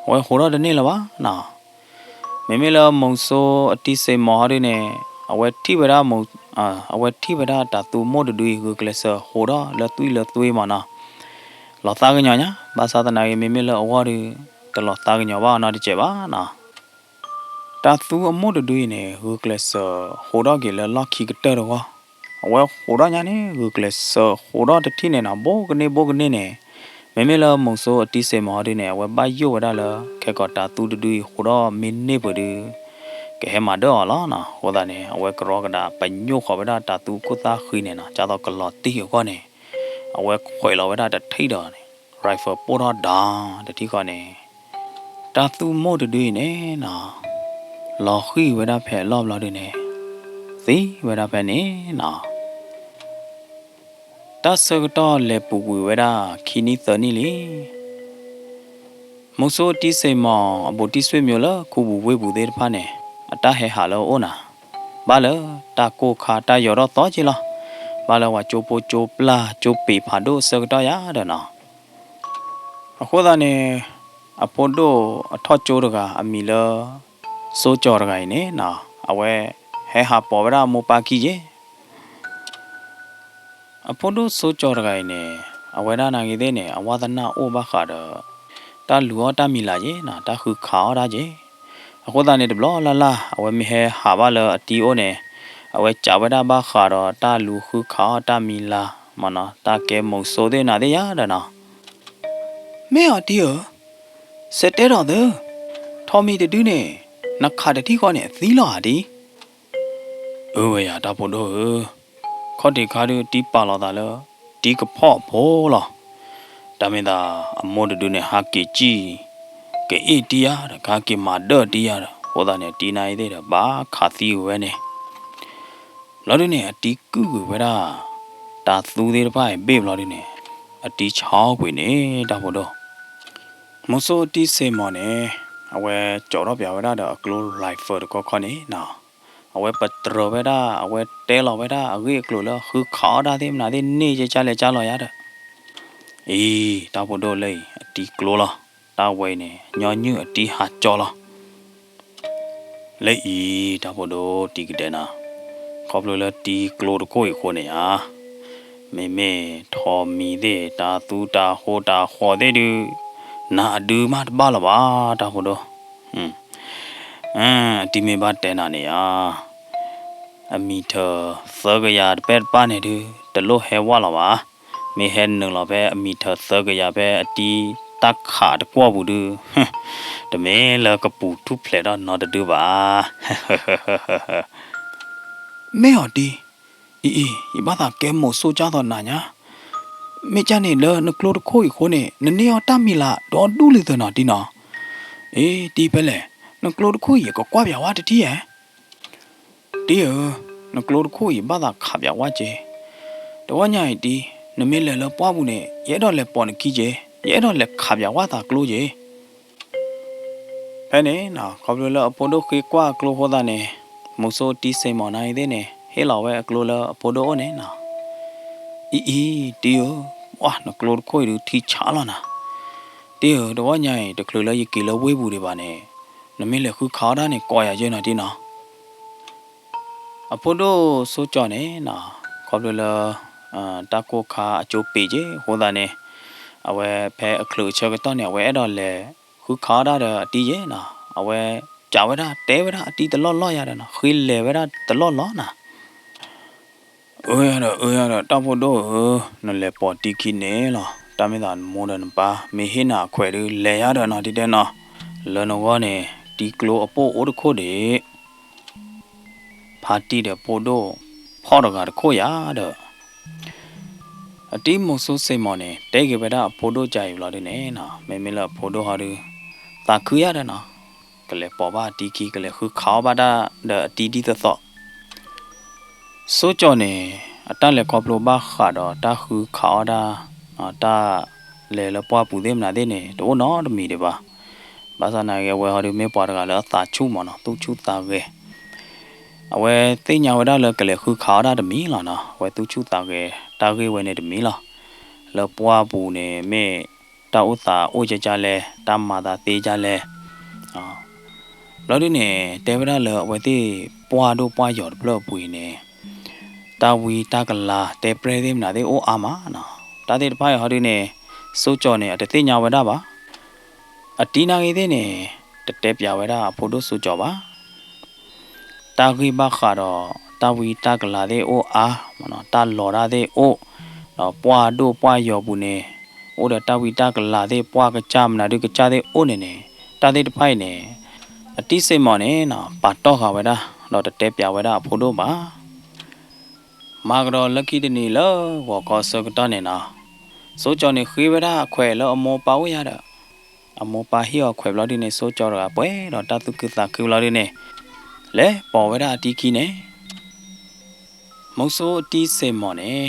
အဝဲဟးထီၣ်တန့ၢ်လၢၤဘၣ်နီၤ. မ့မ့ၢ်လၢမုဆိအတံစ့မီၤဟီဒုန့ၣ် အဝဲထံၣ်ဝဲဒၣ် အဝဲထံၣ်ဝဲဒၣ်တၢ်သူမိၢ်တဒုအံၤ ဂုာ်ကျဲးစၢးဟးထီၣ်လၢသွံၣ်လၢသွ့မးနီၤ, လီၤသးကညီၤညါ, ဘၣ်ဆၣ်သနာ်က့ မ့မ့ၢ်လၢအဂီၢ်ဒီး တလီၤသးကညီၤဘၣ်အီၤနီတစဲးဘၣ်နီၤ. တၢ်သူအမိၢ်တဒုအံၤန့ၣ် ဂုာ်ကျဲးစၢးဟးထီၣ်က့ၤလၢလီၢ်ခံကတၢၢ်တဂီၢ်, အဝဲဟးထီၣ်ညါန့ၣ် ဂုာ်ကျဲးစၢးဟးထီၣ်တထံၣ်န့ၣ်နီၤ, ဘိကန့ၢ်ဘိကန့ၢ်န့ၣ် မ့မ့ၢ်လၢမုဆိအတံစ့မီၤဟီဒုန့ၣ် အဝဲဘၣ်ယိၣ်ဝဲဒၣ်လၢ ခဲကီးတၢ်သူတဒုအံၤဟးထီၣ်မ့ၢ်န့ၢ်ပှဲၤဒု ကဟဲမၤဒၢၣ်အီၤလီၤနီၤ. အဃိသတးန့ၣ် အဝဲကရီကဒးပညိၣ်ဃီၤဝဲဒၣ်တၢ်သူခိၣ်သၣ်ဃံန့ၣ်နီၤ, ကၢ်သိးကလီၤတံၢ်အဂီၢ်န့ၣ် အဝဲခွဲးလီၤဝဲဒၣ်တထံၣ်ဒီးန့ၣ် rifle ပိၢ်ထီၣ်ဒီးတထံၣ်ဃီန့ၣ် တၢ်သူမိၢ်တဒုအံၤန့ၣ်နီၤ လီၤဃံၣ်ဝဲဒၣ်ဖဲအလီၢ်ဘျီဒုန့ၣ် သံဝဲဒၣ်ဖဲန့ၣ်နီၤ. တၢ်ဆၢကတီၢ်လဲၤပူၤကွံာ်ဝဲဒၣ်ခံနံၣ်သၢနံၣ်လံ. မုဆိတံစ့မီၤ အဘူးတံၢ်ဆွေမျိုးလၢခူပူၤဝ့ၢ်ပူၤသ့ၣ်တဖၣ်န့ၣ် အတၢ်ဟဲဟးလၢအအိၣ်နီၤ, ဘၣ်လၢတၢ်ကိၢ်ခါတၢ်ယီၤထီၣ်သီက့လီၤ. ဘၣ်လၢပှၤကၠိဖိကၠိပျၢ်ကၠိပ့ၤဖးဒိၣ်အဆၢကတီၢ်ယါဒီးနီၤ. အဃိသတးန့ၣ် အဖိဒိၣ်အထီၣ်ကၠိတဂၤအမံၤလၢ စိကၠီၤတဂၤအံၤန့ၣ်နီၤ အဝဲဟဲဟးပိာ်ဝဲဒၣ်အမိၢ်ပၢ်ခံက့ၤ အဖိဒိၣ်စိကၠီၤတဂၤအံၤန့ၣ် အဝဲဒၣ်နာ်ဂ့ၤသ့ၣ်န့ၣ် အဝါသနၢ်အိၣ်ဘၣ်ဃးဒီး တၢ်လူၤအီၣ်တၢ်မံၤလၤက့နီၤ, တၢ်ဃုခးအီၣ်တၢ်က့. အဃိသတးန့ၣ် တဘျီလၢ်လၢ် အဝဲမ့ၢ်ဟဲဟးဘၣ်လၢအတံအိၣ်န့ၣ် အဝဲစံးဝဲဒၣ်ဘၣ်ဃးဒီးတၢ်လူၤဃုခးအီၣ်တၢ်မံၤလၤမ့ၢ်နီၤ, တၢ်ကဲမုဆိသ့ၣ်နၤသ့ၣ်ယါဒီးနီၤ. မ့ၢ်အီၤတံဧၢ, စဲးတဲဒီးသု, ထိးမံၤတဒုန့ၣ် နခးတထံၣ်ဃီန့ၣ် အသံလီၤဧါတံ. အၢဝဲယၤတၢ်ဖိဒိၣ်ဧၢ, ခီၣ်ထံးခါဒုးတံပာ်လီၤသးလၢ တံကဖီၣ်ဖိလီၤ. တၢ်မ့ၢ်သးအမိၢ်တဒုန့ၣ် ဟးက့ၤစံၣ် ကအ့ၣ်တံယါဒီး ကဟဲက့ၤမၤဒၢၣ်တံယါဒီး အဃိသတးန့ၣ် တံနါအံၤသ့ၣ်ဒီး ဘၣ်ခးသံကွံာ်ဝဲန့ၣ် ဘျီဒုန့ၣ် အတံကုၢ်ကွံာ်ဝဲဒၣ် တၢ်သူသ့ၣ်တဖၣ်အံၤဘ့ၣ်ဘျီဒုန့ၣ် အတံဆါကွံာ်န့ၣ် တၢ်ဖိဒိၣ်. မုဆိတံစ့မီၤန့ၣ် အဝဲကၠီထီၣ်ပၠးဝဲဒၣ်ဒီးအကျိ rifle တခီခီန့ၣ်နီၤ, အဝဲပတြၢၤဝဲဒၣ် အဝဲတဲလီၤဝဲဒၣ် အဂ့ၢ်အကျိၤလၢဃုခးအီၣ်တၢ်သ့ၣ်မနုၤသ့ၣ်န့ၣ် ကကလဲၤကၢ်လီၤယါဒီး အံၤ တၢ်ဖိဒိၣ်လၢအံၤ အတံကျိလီၤ. တၢ်ဝဲအံၤန့ၣ် ညီနုၢ်အတံဟးကၠီလီၤ. လၢအံၤ တၢ်ဖိဒိၣ်တံကဒဲးနၤ, ခီဖျိလၢတံကျိတခိၣ်အံၤအဃိန့ၣ်ဧါ, မ့မ့ၢ်ထိးမံၤသ့ၣ် တၢ်သူတၢ်ဃိတၢ်ဃီသ့ၣ်ဒုး နၤအဒုမးတဘၣ်လၢၤဘၣ် တၢ်ဖိဒိၣ်. အတံမ့ၢ်ဘၣ်တဲနၤန့ၣ်ဧါ, အမံၤထၢၣ်သၢကယၤတပဲတပၣ်န့ၣ်ဒုး တလိၣ်ဟဲဝဲလီၤဘၣ်. မ့ၢ်ဟဲနုာ်လီၤဖဲအမံၤထၢၣ်သၢကယၤဖဲအတံ တၢ်ခးတကွီၢ်ပူၤဒုး, တမ့ၢ်လၢကပူၤထူၣ်ဖျဲးထီၣ်နီတဒုဘၣ်. မ့ၢ်အီၤတံၢ်, အံၤအံၤ ယဘၣ်သးကဲမိၤစိကၢ်သိးနၤညါ, မ့ၢ်ကၢ်န့ၣ်လၢနကျိတခိၣ်အံၤအဃိန့ၣ် နန့ၢ်အီၣ်တၢ်မံၤလၤဒီဒူၣ်လံသၢနီၤတံၢ်နီၤ. အ့ တံၢ်ဖဲလဲၣ်, နကျိတခိၣ်အံၤ ကကွၢ်ပၠးဝဲတထံၣ်ဧါ. တံၢ်ဧၢ, နကျိတခိၣ်အံၤဘၣ်သးခးပၠးဝဲက့ၤ, တဝီညါအံၤတံၢ်, နမ့ၢ်လဲၤလၢပှၢ်ပူၤန့ၣ် ယအဲၣ်ဒိးလဲၤပိာ်နခံက့ၤ, ယအဲၣ်ဒိးလဲၤခးပၠးဝဲသးကျိက့ၤ. ဖဲန့ၣ်နီၤ ခီဖျိလၢအဖိဒိၣ်ဃ့ကွၢ်အကျိအဃိသတးန့ၣ်, မိၤစိတံၢ်စ့ၢ်မီၤနၤအံၤသ့ၣ်န့ၣ် ဟ့ၣ်လီၤဝဲအကျိလၢအဖိဒိၣ်အိၣ်န့ၣ်နီၤ. အံၤအံၤ တံၢ်ဧၢ, ပှၢ် နကျိတခိၣ်အံၤဒုးထံဆးလီၤနၤ. တံၢ်ဧၢ, တဝီညါအံၤ တချုးလၢယက့ၤလၢဝ့ၢ်ပူၤဒံးဘၣ်န့ၣ်, နမ့ၢ်လဲၤဃုခးအီၣ်တၢ်န့ၣ် ကိးယၤယဲနီၤတံၢ်နီၤ. အဖိဒိၣ်စိကၠီၤန့ၣ်နီၤ, ခီဖျိလၢ တၢ်ကိၢ်ခါအကၠိပ့ၤက့ၤအဃိသတးန့ၣ်, အဝဲဖဲအချုးအဆၢကတီၢ်န့ၣ် အဝဲအဲၣ်ဒိးလဲၤဃုခးအီၣ်တၢ်ဒီးအတံၢ်ယဲနီၤ, အဝဲစံးဝဲဒၣ် တဲဝဲဒၣ်အတံၢ်တလီၢ်လီၢ်ယၤဒီးနီၤ, ဃ့လဲၤဝဲဒၣ်တလီၢ်လီၢ်နီၤ. အၢယၤဒီး အၢယၤဒီး တၢ်ဖိဒိၣ်ဧၢ, နလဲၤပိာ်တံၢ်ခံန့ၣ်လီၤ, တၢ်မ့ၢ်သးနမိၢ်ဒီးနပၢ် မ့ၢ်ဟ့ၣ်နၤအခွဲးဒုး လဲၤယၤဒီးနီၤ တံၢ်တဲနီၤ, လၢနဂီၢ်န့ၣ် တံၢ်ကျိအပိၢ်အိၣ်တခိၣ်ဒံး ဖါတံၢ်ဒီးဖိဒိၣ်ဖီၣ်တဂၤတခိၣ်ယၤဒီး အတံၢ်မိၤစိစ့ၢ်မီၤန့ၣ် တဲက့ၤဝဲဒၣ်အဖိဒိၣ်ကါအံၤဘျီဒုန့ၣ်နီၤ, မ့မ့ၢ်လၢအဖိဒိၣ်ဟီဒု သးခုယၤဒီးနီၤ, ကလဲၤပိာ်ဘၣ်အတံၢ်ခံ ကလဲၤဃုခးအီၣ်ဘၣ်တၢ်ဒီးအတံၢ်ဒ်သိးသိး. စိကၠီၤန့ၣ် အတၢ်လဲၤခီဖျိဘၣ်ဃးဒီးတၢ်ဃုခးအီၣ်တၢ်, တၢ်လဲၤလၢပှၢ်ပူၤသ့ၣ်မနုၤသ့ၣ်န့ၣ် တအိၣ်နီတမံၤဒံးဘၣ်. ဘၣ်ဆၣ်သနာ်က့ အဝဲဟီဒုမ့ၢ်ပှၤတဂၤလၢအသးဆူၣ်မးနီၤ, သူၣ်ဆူၣ်သးဂဲၤ အဝဲသ့ၣ်ညါဝဲဒၣ်လၢကလဲၤဃုခးအီၣ်တၢ်တမံၤလီၤနီၤ, အဝဲသူၣ်ဆူၣ်သးဂဲၤတၢ်ဂ့ၢ်ဝဲန့ၣ်တမံၤလီၤ. လၢပှၢ်ပူၤန့ၣ် မ့ၢ်တၢ်အိၣ်သးအိၣ်ကကလဲၣ်, တၢ်မၤသးသ့ကလဲၣ် ဘျီဒုန့ၣ် တဲဝဲဒၣ်လၢအဝဲသ့ၣ်ပှၢ်ဒိၣ်ပှၢ်ယီၤတဖျၢၣ်အပူၤအံၤန့ၣ် တၢ်ဝံတၢ်ကလၤတဲပြဲၢ်သ့ၣ်မနုၤသ့ၣ်အိၣ်အါမးနီၤ, တၢ်သ့ၣ်တဖၣ်အံၤဟီဒုန့ၣ် စိကၠီၤန့ၣ် အတသ့ၣ်ညါဝဲဒၣ်ဘၣ်. အတံၢ်နာ်ဂ့ၤသ့ၣ်န့ၣ် တတဲပၠးဝဲဒၣ်အဖိဒိၣ်စိကၠီၤဘၣ်. တၢ်ဂ့ၢ်ဘၣ်ဃးဒီး တၢ်ဝံတၢ်ကလၤသ့ၣ်အိၣ်အါ, တၢ်လီၤတၢ်သ့ၣ်အိၣ်, ဒီးပှၢ်ဒိၣ်ပှၢ်ယီၤပူၤန့ၣ် အိၣ်ဒီးတၢ်ဝံတၢ်ကလၤသ့ၣ် ပှၢ်ကစၢ်မနုၤဒုကစၢ်သ့ၣ်အိၣ်န့ၣ်န့ၣ်, တၢ်သ့ၣ်တဖၣ်အံၤန့ၣ် အတံၢ်စ့ၢ်မီၤန့ၣ်နီၤ ပာ်တီၢ်ဃာ်ဝဲဒၣ် ဒီးတတဲပၠးဝဲဒၣ်အဖိဒိၣ်ဘၣ်. မၤကဒီးလၢခံတနံၤလၢဂီၤခီအဆၢကတီၢ်န့ၣ်နီၤ, စိကၠီၤန့ၣ်ဃ့ဝဲဒၣ်အခွဲးလၢအမိၢ်ပၢ်အိၣ်ယၤဒီး အမိၢ်ပၢ်ဟ့ၣ်အီၤခွဲးဘျီဒုန့ၣ် စိကၠီၤတဂၤပှဲၤဒီးတၢ်သူၣ်ခုသးခုဘျီဒုန့ၣ် လဲၤပိာ်ဝဲဒၣ်အတံၢ်ခံန့ၣ် မိၤစိအတံၢ်စ့ၢ်မီၤန့ၣ်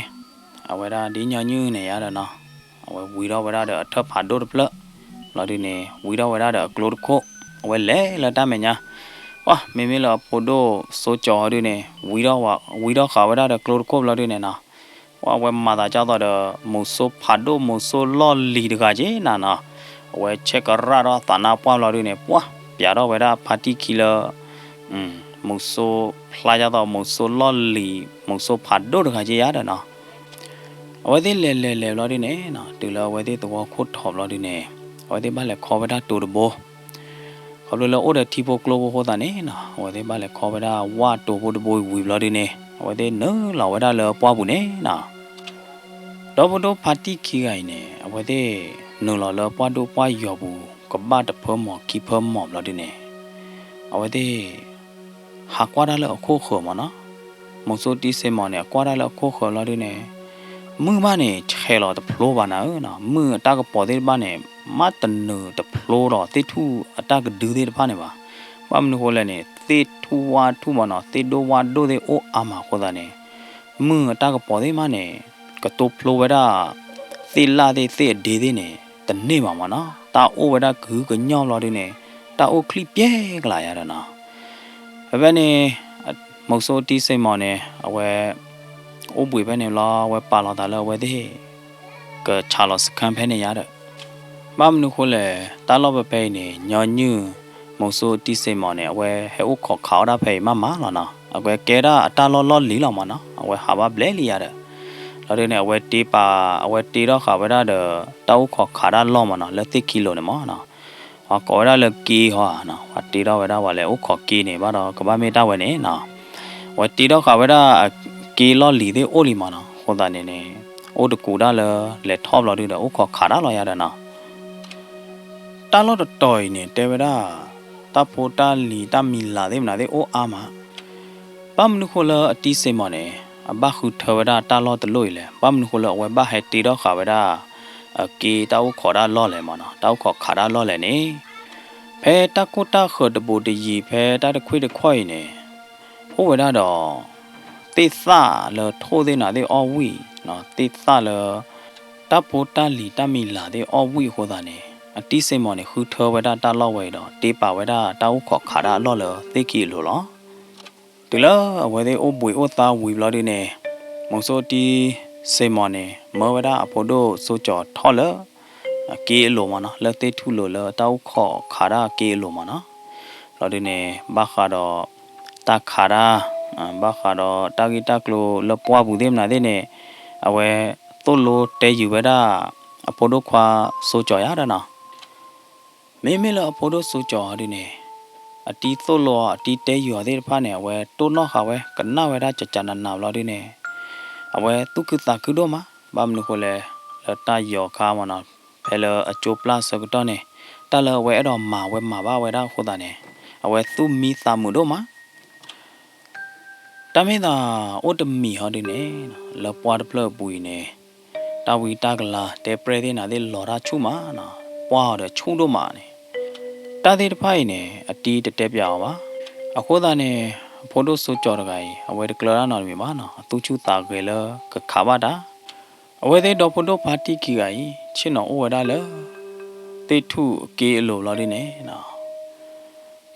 အဝဲဒၣ်ဒ်ညီနုၢ်န့ၣ်ယါဒီးနီၤ, အဝဲဝံထီၣ်ဝဲဒၣ်ဒီးအထၢၣ်ဖးဒိၣ်တဖျၢၣ်, ဘျီဒုန့ၣ် ဝံထီၣ်ဝဲဒၣ်ဒီးအကျိတခိၣ်, အဝဲလဲၤလၢတၢ်မဲာ်ညါ, ပှၢ် မ့မ့ၢ်လၢအဖိဒိၣ်စိကၠီၤဟီဒုန့ၣ် ဝံထီၣ်ဃာ်ဝဲဒၣ်ဒီးကျိတခိၣ်ဘျီဒုန့ၣ် ဝဲမၤသးဒ်သိးဒီး မိၤစိဖးဒိၣ်မိၤစိလီၢ်လံၤတဂၤက့နၤနီၤ, အဝဲဆဲးကရၣ်ထီၣ်သးနါပှၢ်ဘျီဒုန့ၣ် ပှၢ် ပၠးထီၣ်ဝဲဒၣ်ဖါတံၢ်ခံလၢ မိၤစိဖျါဒ်သိးမိၤစိလီၢ်လံၤ မိၤစိဖးဒိၣ်တဂၤက့ယါဒီးနီၤ, အဝဲသ့ၣ်လဲၤလဲၤလဲၤဘျီဒုန့ၣ် တုၤလၢအဝဲသ့ၣ်သဝီခိၣ်ထီးဘျီဒုန့ၣ် အဝဲသ့ၣ်ဘၣ်လဲၤခီဝဲဒၣ်တိၤတဘိ ခီဖျိလၢအိၣ်ဒီးထံဖိကျိဖိအဃိသတးန့ၣ်နီၤ အဝဲသ့ၣ်ဘၣ်လဲၤခီဝဲဒၣ်ဝၣ်တိၤဖိတဘိဝံၤဘျီဒုန့ၣ် အဝဲသ့ၣ်နုာ်လီၤဝဲဒၣ်လၢပှၢ်ပူၤန့ၣ်နီၤ, ဒီပုၢ်ဒီဝဲၢ်ဖါတံၢ်ခံဂၤအံၤန့ၣ် အဝဲသ့ၣ်နုာ်လီၤလၢပှၢ်ဒိၣ်ပှၢ်ယီၤပူၤ ကဘၣ်တဖၢမီၤခံဖၢမီၤဘျီဒုန့ၣ် အဝဲသ့ၣ် ဟးကွၢ်တၢ်လၢအခိၣ်ဃၢၤမးနီၤ, မိၤစိတံၢ်စ့ၢ်မီၤန့ၣ် အကွၢ်တၢ်လၢအခိၣ်ဃၢၤဘျီဒုန့ၣ် မုၢ်ဘၣ်န့ၣ် ဆဲးလီၤတဖျိဘၣ်နၤဧၢနီၤ, မုၢ်အတၢ်ကပီၤသ့ၣ်တဖၣ်န့ၣ် မ့ၢ်တနုာ်တဖျိဒီးသ့ၣ်ထူၣ်အတၢ်ကဒုသ့ၣ်တဖၣ်န့ၣ်ဘၣ်. ဘၣ်မနုၤဃိလဲၣ်န့ၣ် သ့ၣ်ထူၣ်ဝၣ်ထူၣ်မးနီၤ သ့ၣ်ဒိၣ်ဝၣ်ဒိၣ်သ့ၣ်အိၣ်အါမးအဃိသတးန့ၣ် မုၢ်အတၢ်ကပီၤသ့ၣ်မးန့ၣ် ကတိဖျိဝဲဒၣ် သ့ၣ်လၣ်သ့ၣ်သ့ၣ်အဒ့သ့ၣ်န့ၣ် တန့ၢ်ဘၣ်မးနီၤ, တၢ်အိၣ်ဝဲဒၣ်ကဟုကညီၢ်ဘျီဒုန့ၣ် တၢ်အိၣ်ချံပျဲကလးယါဒီးနီၤ. ဖဲဖဲန့ၣ် မိၤစိတံၢ်စ့ၢ်မီၤန့ၣ် အဝဲ အိၣ်ဘှံးဖဲန့ၣ်လီၤ အဝဲပာ်လီၤသးလၢအဝဲသ့ၣ် ကဆးလီၤစခန်းဖဲန့ၣ်ယါဒီး ဘၣ်မနုၤဃိလဲၣ် တၢ်လီၢ်ဖဲဖဲအံၤန့ၣ် ညီနုၢ် မိၤစိတံၢ်စ့ၢ်မီၤန့ၣ် အဝဲဟဲအိၣ်ခိးခးအီၣ်တၢ်ဖဲအံၤမးမးလီၤနီၤ, အဝဲကဲဒၣ်အတၢ်လီၢ်လီၢ်လံၤလီၤမးနီၤ, အဝဲဟးဘၣ်ဘျဲၣ်လံယါဒီး လီၤဒုန့ၣ် အဝဲတ့ပာ် အဝဲတ့ထီၣ်ဃာ်ဝဲဒၣ်ဒီး တၢ်အိၣ်ခိးခးတၢ်လီၢ်မးနီၤ လၢသ့ၣ်ခံလိၤန့ၣ်မးနီၤ, ပှၤကိးဝဲဒၣ်လၢက့ဟီဧါနီၤ, ပှၤတ့ထီၣ်ဝဲဒၣ်ပှၤလဲၤအိၣ်ခိးက့န့ၣ် ဘၣ်ဒီးကဘၣ်မ့ၢ်တၢ်ဝဲန့ၣ်နီၤ, အဝဲတ့ထီၣ်ဃာ်ဝဲဒၣ်အက့လီၢ်လံၤသ့ၣ်အိၣ်လံမးနီၤ, အဃိသတးန့ၣ်န့ၣ် အိၣ်တကူးဒၣ်လၢလဲၤထီၣ်ဘျီဒုဒီး အိၣ်ခိးခးတၢ်လီၤယါဒီးနီၤ တၢ်လီၢ်တတီၤအံၤန့ၣ် တဲဝဲဒၣ် တၢ်ဖိတၢ်လံၤတၢ်မံၤလၤသ့ၣ်မနုၤသ့ၣ်အိၣ်အါမး. ဘၣ်မနုၤဃိလၢအတံစ့ၢ်မီၤန့ၣ် အဘၣ်ဃုထၢဝဲဒၣ်တၢ်လီၢ်တလီၢ်အံၤလဲၣ်, ဘၣ်မနုၤဃိလၢအဝဲဘၣ်ဟဲတ့ထီၣ်ဃာ်ဝဲဒၣ် အက့တၢ်အိၣ်ခိးတၢ်လီၢ်လဲၣ်မးနီၤ, တၢ်အိၣ်ခိးခးတၢ်လီၢ်လဲၣ်န့ၣ်, ဖဲတၢ်ကိၢ်တၢ်ဃၢၤတဘူးတယံၤ ဖဲတၢ်တခွံၣ်တခွီၣ်အံၤန့ၣ် အိၣ်ဝဲဒၣ်ဒီး သ့ၣ်သၣ်လၢထိၣ်သ့ၣ်နၤသ့ၣ်အီၣ်ဝံၣ်, သ့ၣ်သၣ်လၢ တၢ်ဖိတၢ်လံၤတၢ်မံၤလၤသ့ၣ်အီၣ်ဝံၣ်အဃိသတးန့ၣ် အတံစ့ၢ်မီၤန့ၣ် ဃုထၢဝဲဒၣ်တၢ်လီၢ်ဝဲအံၤဒီး တ့ပာ်ဝဲဒၣ်တၢ်အိၣ်ခိးခးတၢ်အလီၢ်လၢသ့ၣ်ခံအလိၤလီၤ. တုၤလၢအဝဲသ့ၣ်အိၣ်ဘှံးအိၣ်သါဝံၤဘျီဒုန့ၣ် မုဆိအတံစ့ၢ်မီၤန့ၣ် မၢဝဲဒၣ်အဖိဒိၣ်စိကၠီၤထီၣ်လၢ အက့အလိၤမးနီၤ, လၢသ့ၣ်ထူၣ်လိၤလၢတၢ်အိၣ်ခိးခးတၢ်အက့အလိၤမးနီၤ. ဘျီဒုန့ၣ် ဘၣ်ဃးဒီး တၢ်ခးတၢ်, ဘၣ်ဃးဒီးတၢ်ဂ့ၢ်တၢ်ကျိၤလၢပှၢ်ပူၤသ့ၣ်မနုၤသ့ၣ်န့ၣ် အဝဲသိၣ်လိတဲယုာ်ဝဲဒၣ် အဖိဒိၣ်ခွါစိကၠီၤယါဒီးနီၤ. မ့မ့ၢ်လၢအဖိဒိၣ်စိကၠီၤအီၤဒုန့ၣ် အတံသိၣ်လိအီၤ အတံတဲယုာ်အီၤသ့ၣ်တဖၣ်န့ၣ် အဝဲတိၢ်နီၣ်ဃာ်ဝဲ ကနၣ်ဝဲဒၣ်ကကနးနးဘျီဒုန့ၣ် အဝဲသူၣ်ခုသးခုဒိၣ်မး, ဘၣ်မနုၤဃိလဲၣ်, လၢတၢ်ယီၤခါမးနီၤ, ဖဲလၢအကၠိပျၢ်ဆၢကတီၢ်န့ၣ် တၢ်လၢအဝဲအဲၣ်ဒိးမၤဝဲမၤဘၣ်ဝဲဒၣ်အဃိသတးန့ၣ် အဝဲသူၣ်မံသးမုာ်ဒိၣ်မး. တၢ်မ့ၢ်သးအိၣ်တမံၤဟီဒုန့ၣ် လၢပှၢ်တဖျၢၣ်အပူၤအံၤန့ၣ် တၢ်ဝံတၢ်ကလၤတဲပြဲၢ်သ့ၣ်နၤသ့ၣ်လီၤတၢ်ဆူၣ်မးနီၤ, ပှၢ်အီၤဒီးဆူၣ်ဒိၣ်မးန့ၣ်, တၢ်သ့ၣ်တဖၣ်အံၤန့ၣ် အတံတတဲပၠးအီၤဘၣ်. အဃိသတးန့ၣ် အဖိဒိၣ်စိကၠီၤတဂၤအံၤ အဝဲတကျၢၤတၢ်နီတမံၤဘၣ်နီၤ, အသူၣ်ဆူၣ်သးဂဲၤလၢကခးဘၣ်တၢ် အဝဲသ့ၣ်ဒီဖိဒိၣ်ဖါတံၢ်ခံဂၤအံၤ ဆ့ၣ်နီၤအိၣ်ဝဲဒၣ်လၢ သ့ၣ်ထူၣ်အက့အလိၤဘျီဒုန့ၣ်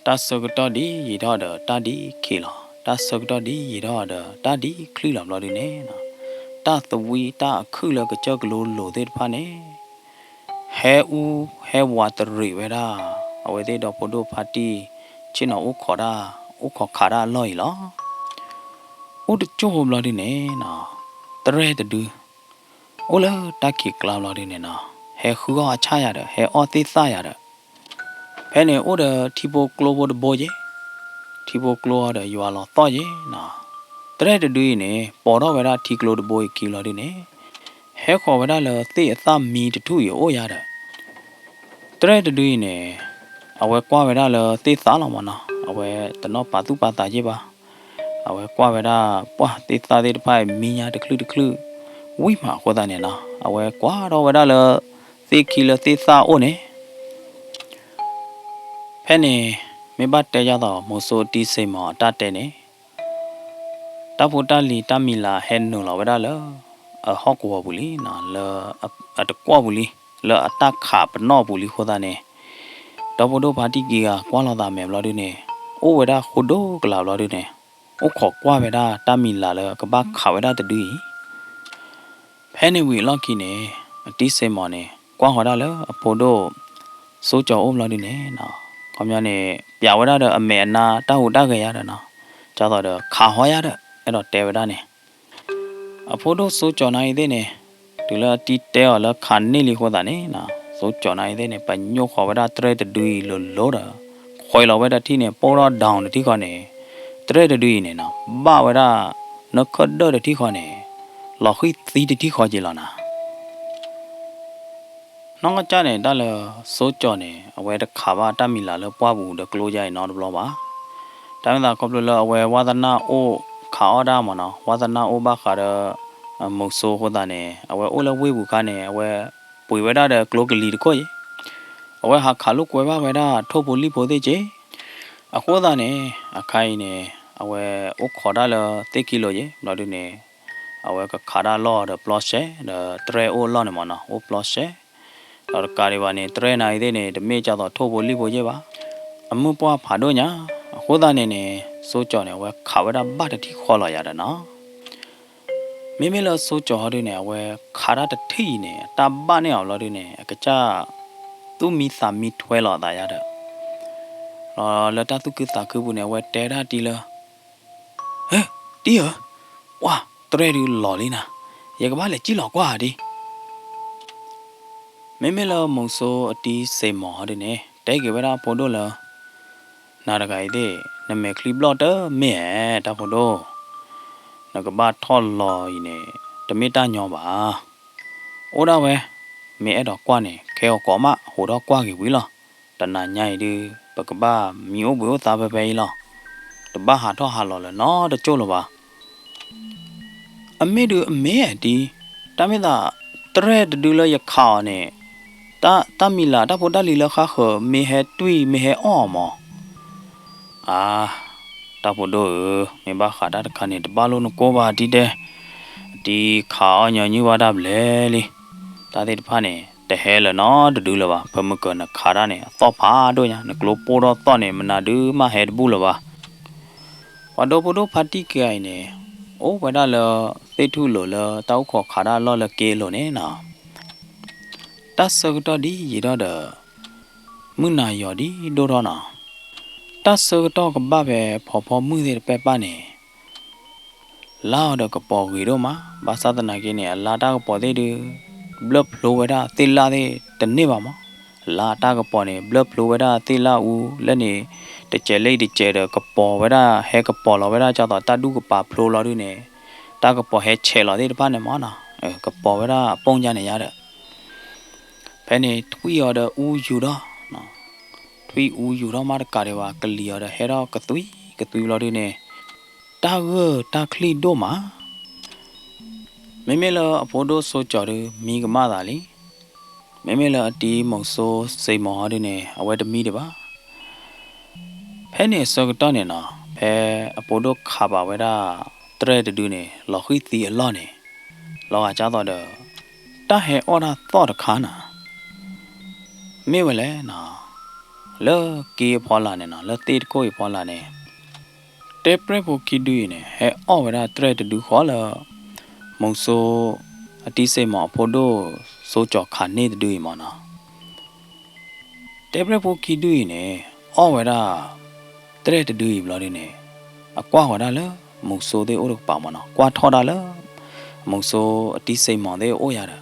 တၢ်ဆၢကတီၢ်ဒ်ယံာ်ထီၣ်ဒီးတၢ်ဒ်ခ့လီၤ, တၢ်ဆၢကတီၢ်ဒ်ယံာ်ထီၣ်ဒီးတၢ်ဒ်ချံလီၤဘျီဒုန့ၣ်, တၢ်သဝံတၢ်အခုၣ်လၢကစၢၢ်ကလိလိၤသ့ၣ်တဖၣ်န့ၣ် ဟဲအူဟဲဝးတရံးဝဲဒၣ် အဝဲသ့ၣ်ဒီဖိဒိၣ်ဖါတံၢ် ဆ့ၣ်နီၤအိၣ်ခိးတၢ် အိၣ်ခိးခးတၢ်အလီၢ်အံၤလီၤ. အိၣ်တကၠိၢ်ဖိဘျီဒုန့ၣ် တရဲၣ်တဒု အိၣ်လၢတၢ်ခံးကျါဘျီဒုန့ၣ်နီၤ, ဟဲဃုအီၣ်အဆၣ်ယၤဒီး ဟဲအီၣ်သ့ၣ်သၣ်ယၤဒီး ဖဲန့ၣ်အိၣ်ဒီးထံဖိကျိဖိတဘိက့ၤ, ထံဖိကျိအီၤဒီးယွၤလီၤသီၣ်က့ၤနီၤ, တရဲၣ်တဒုအံၤန့ၣ် ပိာ်ထီၣ်ဝဲဒၣ်ထံကျိတဘိအံၤခံဘျီဒုန့ၣ် ဟဲဃီၤဝဲဒၣ်လၢသ့ၣ်အသၣ်မံတထူၣ်အံၤအိၣ်ယၤဒီး တရဲၣ်တဒုအံၤန့ၣ် အဝဲကွၢ်ဝဲဒၣ်လၢသ့ၣ်သၣ်လီၤမးနီၤ, အဝဲတနီၣ်ပာ်သူၣ်ပာ်သးက့ၤဘၣ်. အဝဲကွၢ်ဝဲဒၣ် ပှၢ်သ့ၣ်သၣ်သ့ၣ်တဖၣ်အံၤ မံညါတချုးတချုး ဝံၣ်မးအဃိသတးန့ၣ်နီၤ, အဝဲကွၢ်ထီၣ်ဝဲဒၣ်လၢ သ့ၣ်ခံလၢသ့ၣ်သၣ်အိၣ်န့ၣ် ဖဲန့ၣ် မ့ၢ်ဘၣ်တဲယၤသိး မုဆိအတံစ့ၢ်မီၤအတၢ်တဲန့ၣ် တၢ်ဖိတၢ်လံၤတၢ်မံၤလၤဟဲနုာ်လီၤဝဲဒၣ်လၢ အဟီၣ်ကဝီၤပူၤလံနီၤ, လၢအတကွီၢ်ပူၤလံ, လၢအတၢ်ခးပနီၣ်ပူၤလံအဃိသတးန့ၣ် ဒီဖိဒိၣ်ဖါတံၢ်ခံဂၤကွၢ်လိာ်သးမဲာ်ဘျီဒုန့ၣ် အိၣ်ဝဲဒၣ်ဃိဒိၣ်ကလာ်ဘျီဒုန့ၣ် အိၣ်ခိးကွၢ်ဝဲဒၣ်တၢ်မံၤလၤလၢကဘၣ်ခးဝဲဒၣ်တဒုအံၤ ဖဲန့ၣ်ဝံၤအလီၢ်ခံန့ၣ် အတံစ့ၢ်မီၤန့ၣ် ကွၢ်ဃီၤဒၣ်လၢအဖိဒိၣ် စိကၠီၤအိၣ်ဘျီဒုန့ၣ်နီၤ, ခီပညီန့ၣ် ပျးဝဲဒၣ်ဒီးအမဲာ်အနါတၢ်ဟူးတၢ်ဂဲၤယါဒီးနီၤ, ဒ်သိးဒီးခးဟီယါဒီး အဲၣ်ဒိးတဲဝဲဒၣ်န့ၣ် အဖိဒိၣ်စိကၠီၤနၤအံၤသ့ၣ်န့ၣ် တုၤလၢအတံတဲအီၤလၢခးန့ၢ်လံအဃိသတးန့ၣ်နီၤ, စိကၠီၤနၤအံၤသ့ၣ်န့ၣ် ပညိၣ်ဃီၤဝဲဒၣ်တရဲၣ်တဒုအံၤလိၤလိၤဒီး ခွဲးလီၤဝဲတထံၣ်န့ၣ် ပိၢ်ထီၣ်ဒီတထံၣ်ဃီန့ၣ် တရဲၣ်တဒုအံၤန့ၣ်နီၤ ဘၣ်ဝဲဒၣ် နခၢၣ်ဒၢၣ်တထံၣ်ဃီန့ၣ် လီၤဃံၢ်သံတထံၣ်ဃီက့ၤလီၤနၤ. နီၢ်ကီၢ်ကၢ်န့ၣ် တၢ်လၢစိကၠီၤန့ၣ် အဝဲတခးဘၣ်တၢ်မံၤလၤလၢပှၢ်ပူၤဒီးကျိယါအံၤနီတဘျီဘၣ်. တၢ်မ့ၢ်သးခီဖျိလၢအဝဲဝါသနၢ်အိၣ်ခးအီၣ်ဒၣ်မးနီၤ, ဝါသနၢ်အိၣ်ဘၣ်ဃးဒီး မုဆိအဃိသတးန့ၣ် အဝဲအိၣ်လၢဝ့ၢ်ပူၤခါန့ၣ် အဝဲပှ့ၤဝဲဒၣ်ဒီးကျိကလံၤတခိၣ်အံၤ, အဝဲဟးခးလိာ်ကွဲဘၣ်ဝဲဒၣ်ထိၣ်ဖိလံၣ်ဖိသ့ၣ်က့ၤ အဃိသတးန့ၣ် အခါအံၤန့ၣ် အဝဲအိၣ်ခိးတၢ်လၢသ့ၣ်ခံလိၤယ့ၤ ဘျီဒုန့ၣ် အဝဲကခးတၢ်လီၢ်ဒီးပျီစဲး ဒီးတရဲၣ်အိၣ်အလီၢ်န့ၣ်မးနီၤ အိၣ်ပျီစဲး ဒီးတကးဒံးဘၣ်န့ၣ် တရဲၣ်နၤအံၤသ့ၣ်န့ၣ် တမ့ၢ်ဒ်သိးထိၣ်ဖိလံၣ်ဖိယ့ၢ်ဘၣ်. အမုၢ်ပှၢ်ဖးဒိၣ်ညါ အဃိသတးန့ၣ်န့ၣ် စိကၠီၤန့ၣ် အဝဲခးဝဲဒၣ်ဘၣ်တထံၣ်ဃီလီၤယၤဒီးနီၤ မ့မ့ၢ်လၢစိကၠီၤဟီဒုန့ၣ် အဝဲခးတၢ်တထံၣ်အံၤန့ၣ် အတၢ်ဘၣ်န့ၢ်အီၤဘျီဒုန့ၣ် အကစၢ် သူၣ်မံသးမံထွဲလီၤအသးယါဒီး လၢတၢ်သူၣ်ခုသးခုပူၤန့ၣ် အဝဲတဲဒၣ်တံၤလၢ ဟဲ တံၤဧၢ, ပှၢ်တရဲၣ်ဒုလီၤလံနၤ, ယကဘၣ်လဲၤစံၣ်လီၤကွၢ်ဧါဒံး မ့မ့ၢ်လၢမုဆိအတံစ့ၢ်မီၤဟီဒုန့ၣ် တဲက့ၤဝဲဒၣ်အဖိဒိၣ်လၢ နၤတဂၤအံၤသ့ၣ် နမဲာ်ချံဘျီၣ်တမ့ၢ်ဧါ တၢ်ဖိဒိၣ်, နကဘၣ်ထီၣ်လီၤအံၤန့ၣ် တမ့ၢ်တၢ်ညီဘၣ်. အိၣ်ဒၣ်ဝဲ, မ့ၢ်အဲၣ်ဒိးကွၢ်န့ၣ် ခဲဂီၤကိးမး ဟိးထီၣ်ကွၢ်က့ၤဝံၤလီၤ. တနၤညါအံၤဒုး ပကဘၣ်မံအိၣ်ဘှံးအိၣ်သါဖဲဖဲအံၤလီၤ. တဘၣ်ဟးထီၣ်ဟးလီၤလၢၤနီတကၠိၢ်လၢၤဘၣ်. အမ့ၢ်ဒုးအမ့ၢ်တံၤ, တၢ်မ့ၢ်သး တရဲၣ်တဒုလၢယခးအီၤန့ၣ်, တၢ် တၢ်မံၤလၢ်တၢ်ဖိတၢ်လံၤလၢဃါဃၢၤ မ့ၢ်ဟဲတွံၢ်မ့ၢ်ဟဲအီၣ်အီၤမး. အါ, တၢ်ဖိဒိၣ်ဧၢ, မ့ၢ်ဘၣ်ဃးတၢ်တခါန့ၣ် တဘၣ်လိၣ်နကိၢ်ဘၣ်တံၤဒဲး, အတံၤခးအီၣ်ညီနုၢ်ဘၣ်တၢ်ဘျဲၣ်လံ. တၢ်သ့ၣ်တဖၣ်န့ၣ် တဟဲလၢၤနီတဒုလၢၤဘၣ်. ဖဲမုၢ်ကၢၤနခးတၢ်န့ၣ် အသီၣ်ဖးဒိၣ်ညါ, နကျိပိၢ်ထီၣ်သီၣ်န့ၣ် မနုၤဒုးမးဟဲတဘူၣ်လၢၤဘၣ်. ပှၤဒိဖိဒိၣ်ဖါတံၢ်က့ၤအံၤန့ၣ် အိၣ်ဝဲဒၣ်လၢသ့ၣ်ထူၣ်လိၤလၢတၢ်အိၣ်ခိးခးတၢ်အလီၢ်လၢက့လိၤန့ၣ်နီၤ. တၢ်ဆၢကတီၢ်ဒ်ယံာ်ထီၣ်ဒီး မုၢ်နၤယီၤဒ်ဒိၣ်ထီၣ်နီၤ. တၢ်ဆၢကတီၢ်ကဘၣ်ဖဲဖီဖီမုၢ်သ့ၣ်တဖၣ်ပၢ်န့ၣ် လါအီၤဒီးကပီၤဂ့ၤဒိၣ်မး, ဘၣ်ဆၣ်သနာ်က့န့ၣ် အလါတၢ်ကပီၤသ့ၣ်ဒုး ဘျၢၣ်ဖျိဝဲဒၣ်သ့ၣ်လၣ်သ့ၣ်တန့ၢ်ဘၣ်မး. လါတၢ်ကပီၤန့ၣ် ဘျၢၣ်ဖျိဝဲဒၣ်သ့ၣ်လၣ်အူလၢန့ၣ် တစဲးလၢတစဲးဒီးကပီၤဝဲဒၣ် ဟဲကပီၤလီၤဝဲဒၣ် ကၢ်သိးတၢ်ဒူၣ်ကပၤဖျိလီၤဒုးန့ၣ် တၢ်ကပီၤဟဲဆဲးလီၤသ့ၣ်တဖၣ်န့ၣ်မးနီၤ, ကပီၤဝဲဒၣ်အပိၢ်ယါန့ၣ်ယါဒီး ဖဲန့ၣ်ထွံၣ်အီၤဒီးအူယူၤထီၣ်, ထွံၣ်အူယူၤထီၣ်မးတကးဒံးဘၣ် ကလံၤအီၤဒီးဟဲထီၣ်ကသွံကသွံဘျီဒုးန့ၣ် တၢ်ဂၢၢ်တၢ်ချံၣ်ဒိၣ်မး. မ့မ့ၢ်လၢအဖိဒိၣ်စိကၠီၤဒုး မံကမၣ်သးလံ. မ့မ့ၢ်လၢအတံၤမုၢ်စိစ့မီၤဟီဒုးန့ၣ် အဝဲတမံဒံးဘၣ်. ဖဲန့ၣ်အဆၢကတီၢ်န့ၣ်နီၤ, ဖဲအဖိဒိၣ်ခးဘၣ်ဝဲဒၣ် တရဲၣ်တဒုန့ၣ် လီၤဃံၢ်သံအလီၢ်န့ၣ်, လီၤဂာ်ကၢ်သိးဒီး တၢ်ဟဲအီၣ်တၢ်သီၣ်တခါနီၤ, မ့ၢ်ဝဲလဲၣ်နီၤ, လၢက့အဖီလာ်န့ၣ်နီၤ, လၢသ့ၣ်တခိၣ်အံၤဖီလာ်န့ၣ် တဲပြဲၣ်ဖိခံဒုအံၤန့ၣ် ဟဲအီၣ်ဝဲဒၣ်တရဲၣ်တဒုဃီလၢ မုၢ်စိ အတံၤစ့မီၤအဖိဒိၣ်စိကၠီၤခးန့ၢ်တဒုအံၤမးနီၤ. တဲပြဲၣ်ဖိခံဒုအံၤန့ၣ် အီၣ်ဝဲဒၣ် တရဲၣ်တဒုအံၤဘျီဒုးန့ၣ် အကွၢ်ဃီၤဒၣ်လၢ မုၢ်စိသ့ၣ်အိၣ်တကပၤမးနီၤ, ကွၢ်ထီၣ်ဒၣ်လၢ မုၢ်စိအတံၤစ့မီၤသ့ၣ်အိၣ်ယါဒီး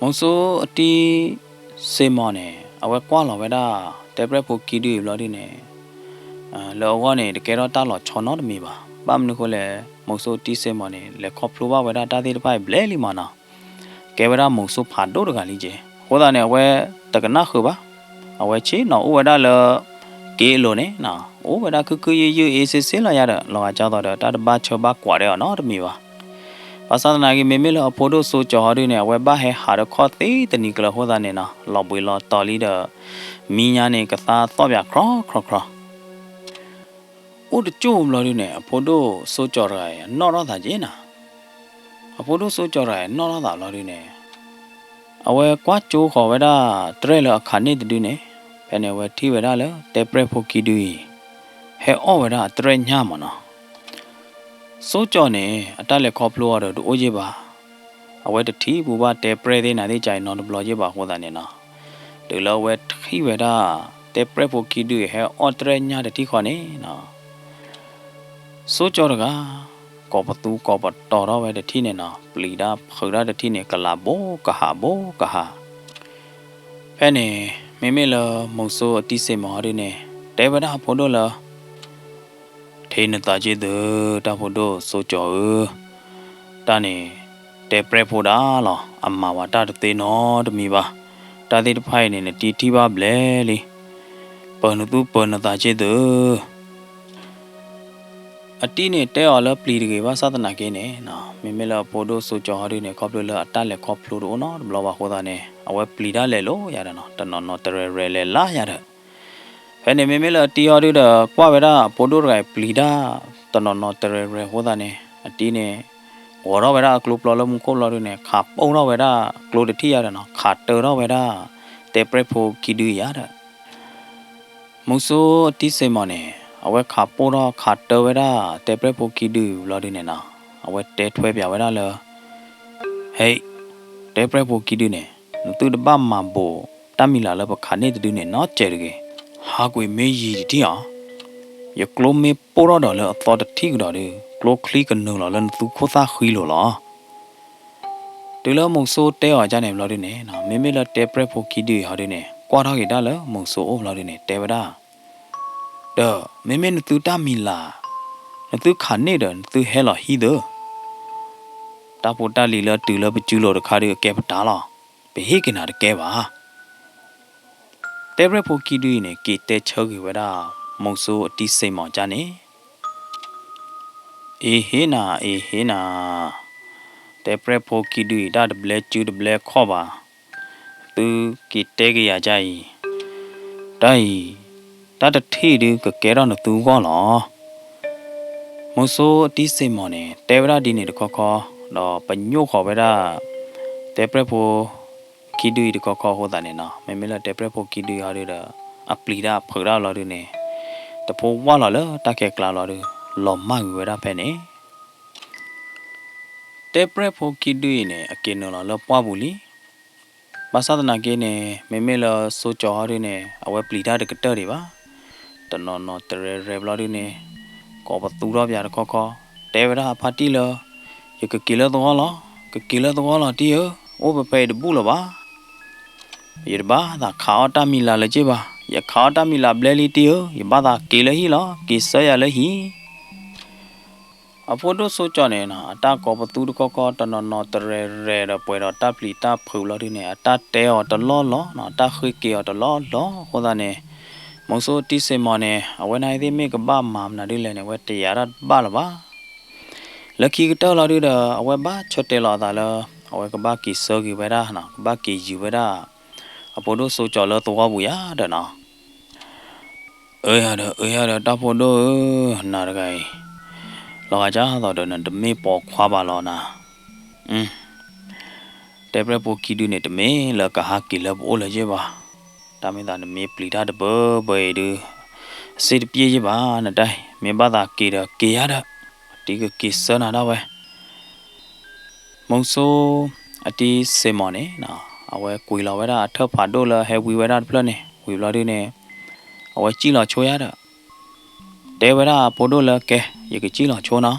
မုၢ်စိအတံၤစ့မီၤန့ၣ် အဝဲကွၢ်လီၤဝဲဒၣ် တဲပြဲၣ်ဖိခံဒုအံၤဘျီဒုးန့ၣ် လၢအဂီၢ်န့ၣ် တကဲထီၣ်တၢ်လီၤဆီနီတမံၤဘၣ်. ဘၣ်မနုၤဃိလဲၣ်, မုၢ်စိအတံၤစ့မီၤန့ၣ် လဲၤခီဖျိဘၣ်ဝဲဒၣ်တၢ်သ့ၣ်တဖၣ်အံၤဘျဲၣ်လံမးနီၤ, ကဲဝဲဒၣ်မုၢ်စိဖးဒိၣ်တဂၤလံက့ၤ. အဃိသတးန့ၣ် အဝဲတကနၣ်ဃုာ်ဘၣ်. အဝဲဆ့ၣ်နီၤအိၣ်ဝဲဒၣ်လၢ က့အလိၤန့ၣ် အိၣ်ဝဲဒၣ်ခုၣ်ခုၣ်ယုၢ်ယုၢ်အ့စ့စ့လီၤယါဒီး လီၤဂာ်ကၢ်သိးဒီး တၢ်တဘၣ်ဆၢဘၣ်ကွၢ်ဒဲးအီၤနီတမံၤဘၣ်. ဘၣ်ဆၣ်သနာ်က့ မ့မ့ၢ်လၢအဖိဒိၣ်စိကၠီၤဟီဒုးန့ၣ် အဝဲဘၣ်ဟဲဟးဒီးခီၣ်သ့တနံၤကျၢၤအဃိသတးန့ၣ်နီၤ, လီၤဘှံးလီၤတီၤလံဒီး မံညါန့ၣ် ကသါသီၣ်ပၠးခြီခြီခြီ အိၣ်တကၠိၢ်ဘျီဒုးန့ၣ် အဖိဒိၣ်စိကၠီၤတဂၤအံၤ အနီၣ်ထီၣ်သးက့နီၤ. အဖိဒိၣ်စိကၠီၤတဂၤအံၤ နီၣ်ထီၣ်သးဘျီဒုးန့ၣ် အဝဲကွၢ်ကၠိဃီၤဝဲဒၣ် တရဲၣ်လၢအခးန့ၢ်တဒုန့ၣ်, ဖဲန့ၣ်အဝဲထံၣ်ဝဲဒၣ်လၢ တဲပြဲၣ်ဖိခံဒုအံၤ ဟဲအီၣ်ဝဲဒၣ်အတရဲၣ်ညၣ်မးနီၤ. စိကၠီၤန့ၣ် အတၢ်လဲၤခီဖျိအီၤဒီးတအိၣ်ယ့ၢ်ဘၣ်. အဝဲတထံၣ်ပူၤဘၣ်တဲပြဲၣ်သ့ၣ်နၤသ့ၣ်ကၢအံၤနီတဘျီယ့ၢ်ဘၣ်အဃိသတးန့ၣ်နီၤ, တုၤလၢအဝဲထံၣ်ဝဲဒၣ် တဲပြဲၣ်ဖိခံဒုအံၤ ဟဲအီၣ်တရဲၣ်ညၣ်တထံၣ်ဃီန့ၣ်နီၤ စိကၠီၤတဂၤ ကိးပသူကိးပတီၤထီၣ်ဝဲတထံၣ်န့ၣ်နီၤ, ပျံၤတၢ်ဖုးတၢ်တထံၣ်န့ၣ် ကလၤဘိကဟးဘိကဟး. ဖဲန့ၣ် မ့မ့ၢ်လၢမုၢ်စိအတံၤစ့ၢ်မီၤဟီဒုန့ၣ် တဲဝဲဒၣ်အဖိဒိၣ်လၢ ထံၣ်နသးက့သု, တၢ်ဖိဒိၣ်စိကၠီၤဧၢ, တၢ်န့ၣ် တဲပြဲၣ်ဖိဒၣ်လီၤ, အမၤဝဲတၢ်တသ့နီတမံၤဘၣ်. တၢ်သ့ၣ်တဖၣ်အံၤန့ၣ် နတံၤထံၣ်ဘၣ်ဘျဲၣ်လံ. ပၢၤနသူၣ်ပၢၤနသးက့သု. အတံၤန့ၣ်တဲအီၤလၢပျံၤတဂ့ၤဘၣ်ဆၣ်သနာ်က့န့ၣ်, မ့မ့ၢ်လၢအဖိဒိၣ်စိကၠီၤဟီဒုန့ၣ် ခီဖျိလၢအတၢ်လဲၤခီဖျိတအိၣ်နီတဘျီဘၣ်အဃိသတးန့ၣ် အဝဲပျံၤတၢ်လဲၤလိာ်ယၤဒီးနီၤ, တနီၤနီၤတရဲၣ်ရဲၣ်လဲၤလၢယၤဒီး ဖဲန့ၣ်မ့မ့ၢ်လၢအတံၤဟီဒုဒီး ကွၢ်ဝဲဒၣ်အဖိဒိၣ်တဂၤအံၤပျံၤတၢ် တနီၤနီၤတရဲၣ်ရဲၣ်အဃိသတးန့ၣ် အတံၤန့ၣ် ဂီၤထီၣ်ဝဲဒၣ်အကျိပျီလၢမူခိၣ်ဘျီဒုန့ၣ် ခးပိၢ်ထီၣ်ဝဲဒၣ်ကျိတထံၣ်ယၤဒီးနီၤ, ခးတၢထီၣ်ဝဲဒၣ် တဲပြဲၣ်ဖိခံဒုယၤဒီး မုၢ်စိအတံၤစ့ၢ်မီၤန့ၣ် အဝဲခးပိၢ်ထီၣ်ခးတၢဝဲဒၣ် တဲပြဲၣ်ဖိခံဒုဘျီဒုန့ၣ်နီၤ, အဝဲတဲထွဲပၠးဝဲဒၣ်လၢ ဟဲ, တဲပြဲၣ်ဖိခံဒုန့ၣ် နသုတဘၣ်မၤဘိးတၢ်မံၤလၢ်လၢပခးန့ၢ်တဒုန့ၣ်နီတစဲးတဂ့ၤ. ဟးကွံာ်မ့ၢ်ယံာ်တထံၣ်ဧါ. ယကျိမ့ၢ်ပိၢ်ထီၣ်ဒီးလၢအသီတထံၣ်ကဒီးဒီး ကျိချံကနုာ်လီၤလၢနသုခိၣ်သၣ်ဃံလိၤလီၤ. တုၤလၢမုၢ်စိတဲအီၤဒ်န့ၣ်ဘျီဒုန့ၣ် မ့မ့ၢ်လၢတဲပြဲၣ်ဖိခံဒုအံၤဟီဒုန့ၣ် ကွၢ်ထီၣ်က့ၤဒၣ်လၢမုၢ်စိအိၣ်ဘျီဒုန့ၣ် တဲဝဲဒၣ် ဒီးမ့မ့ၢ်နသုတၢ်မံၤလၢ် နသုခးန့ၢ်ဒီး နသုဟဲလီၤဟံးသု, တၢ်ဖိတၢ်လံၤလၢတုၤလၢပစုလိၤတခါဒုအကဲပတၢ်လီၤ. ပဟ့ၣ်က့ၤနၤတကဲဘၣ်. တဲပြဲၣ်ဖိခံဒုအံၤန့ၣ် က့ၤတဲဆၢက့ၤဝဲဒၣ် မုဆိအတံစ့ၢ်မီၢ်ကၠါန့ၣ်, အ့ဟ့နၤ အ့ဟ့နၤ, တဲပြဲၣ်ဖိခံဒုအံၤ တၢ်တဘျဲစုတဘျဲခီၣ်ဘၣ်, သုက့ၤတဲက့ၤယၤကၠါအံၤ, တၢ်အံၤ တၢ်တထံၣ်ဒုကကဲထီၣ်နသုဂီၢ်လီၤ. မုဆိအတံစ့ၢ်မီၢ်န့ၣ် တဲဝဲဒၣ်ဒ်န့ၣ်တခီခီ, ဒီးပညိၣ်ဃီၤဝဲဒၣ် တဲပြဲၣ်ဖိခံဒုအံၤတခီခီအဃိသတးန့ၣ်နီၤ, မ့မ့ၢ်လၢတဲပြဲၣ်ဖိခံဒုအံၤဟီဒုဒီး အပျံၤတၢ်အဖုးတၢ်လီၤဒုန့ၣ်, တဖိဝၢ်လီၤလၢတၢ်ကဲကျါလီၤဒု, လီၤမၢ်ကွံာ်ဝဲဒၣ်ဖဲန့ၣ် တဲပြဲၣ်ဖိခံဒုအံၤန့ၣ် အက့ၤနုာ်လီၤလၢပှၢ်ပူၤလံ. ဘၣ်ဆၣ်သနာ်က့န့ၣ် မ့မ့ၢ်လၢစိကၠီၤဟီဒုန့ၣ် အဝဲပျံၤတၢ်တကတၢၢ်ဒံးဘၣ်. တနီၤနီၤတရဲရဲဘျီဒုန့ၣ် ကိးပသူထီၣ်ပၠးတခီခီ, တဲဝဲဒၣ်အဖါတံၢ်လၢ ယကက့ၤလၢသဝီလီၤ, ကက့ၤလၢသဝီလီၤတံၢ်ဧၢ, အိၣ်ဖဲဖဲအံၤတဘူၣ်လၢၤဘၣ်. ယတဘၣ်သးခးအီၣ်တၢ်မံၤလၤလၢၤက့ဘၣ်, ယခးအီၣ်တၢ်မံၤလၤဘျဲလံတံၢ်ဧၢ, ယဘၣ်သးက့ၤလၢဟံၣ်လီၤ, က့ၤဆှၢယၤလၢဟံၣ်. အဖိဒိၣ်စိကၠီၤန့ၣ်နီၤ အတၢ်ကိးပသူတခီခီ တနီၤနီၤတရဲရဲဒီးပှဲၤဒီးတၢ်ပျံၤတၢ်ဖုးဘျီဒုန့ၣ် အတၢ်တဲအီၤတလီၢ်လီၤနီၤ, အတၢ်ဃ့က့ၤအီၤတလီၢ်လီၤအဃိသတးန့ၣ်, မုဆိတံစ့ၢ်မီၢ်န့ၣ် အဝဲန့ၣ်သ့ၣ်မ့ၢ်ကဘၣ်မၤမနုၤဒ်လဲၣ်န့ၣ် အဝဲတယာ်တၢ်တဘၣ်လၢၤဘၣ်. လၢခံကတၢၢ်လီၤဒုဒီး အဝဲဘၣ်ဆၢတဲာ်လီၤအသးလၢ အဝဲကဘၣ်က့ၤဆှၢက့ၤဝဲဒၣ်နီၤ, ကဘၣ်က့ၤယုာ်ဝဲဒၣ် အဖိဒိၣ်စိကၠီၤလၢသဝီပူၤယၤဒီးနီၤ. အၢယၤဒီး အၢယၤဒီး တၢ်ဖိဒိၣ်ဧၢ, နၤတဂၤအံၤ လီၤဂာ်ကၢ်သိးဒီးနတမ့ၢ်ပိာ်ခွါဘၣ်လီၤနၤ. တဲပြဲၣ်ဖိခံဒုန့ၣ် တမ့ၢ်လၢကဟးက့ၤလၢပအိၣ်လၢၤယ့ၢ်ဘၣ်. တၢ်မ့ၢ်သးနမ့ၢ်ပျံၤတၢ်တဘၢဘၢအံၤဒု အစ့တပျ့ၢ်ယ့ၢ်ဘၣ်နတၢ်အံၤ, မ့ၢ်ဘၣ်သးက့ၤဒီးက့ၤယၤဒီး တံၤကက့ၤဆှၢနၤဒၣ်ဝဲ. မုဆိအတံစ့ၢ်မီၢ်န့ၣ် အဝဲကွံာ်လီၤဝဲဒၣ်အထၢၣ်ဖးဒိၣ်လၢဟဲဝံဝဲဒၣ်တဖျၢၣ်န့ၣ် ဝံၤဘျီဒုန့ၣ် အဝဲစံၣ်လီၤဆိယၤဒီး တဲဝဲဒၣ်အဖိဒိၣ်လၢ ကဲ ယကစံၣ်လီၤဆိနီၤ,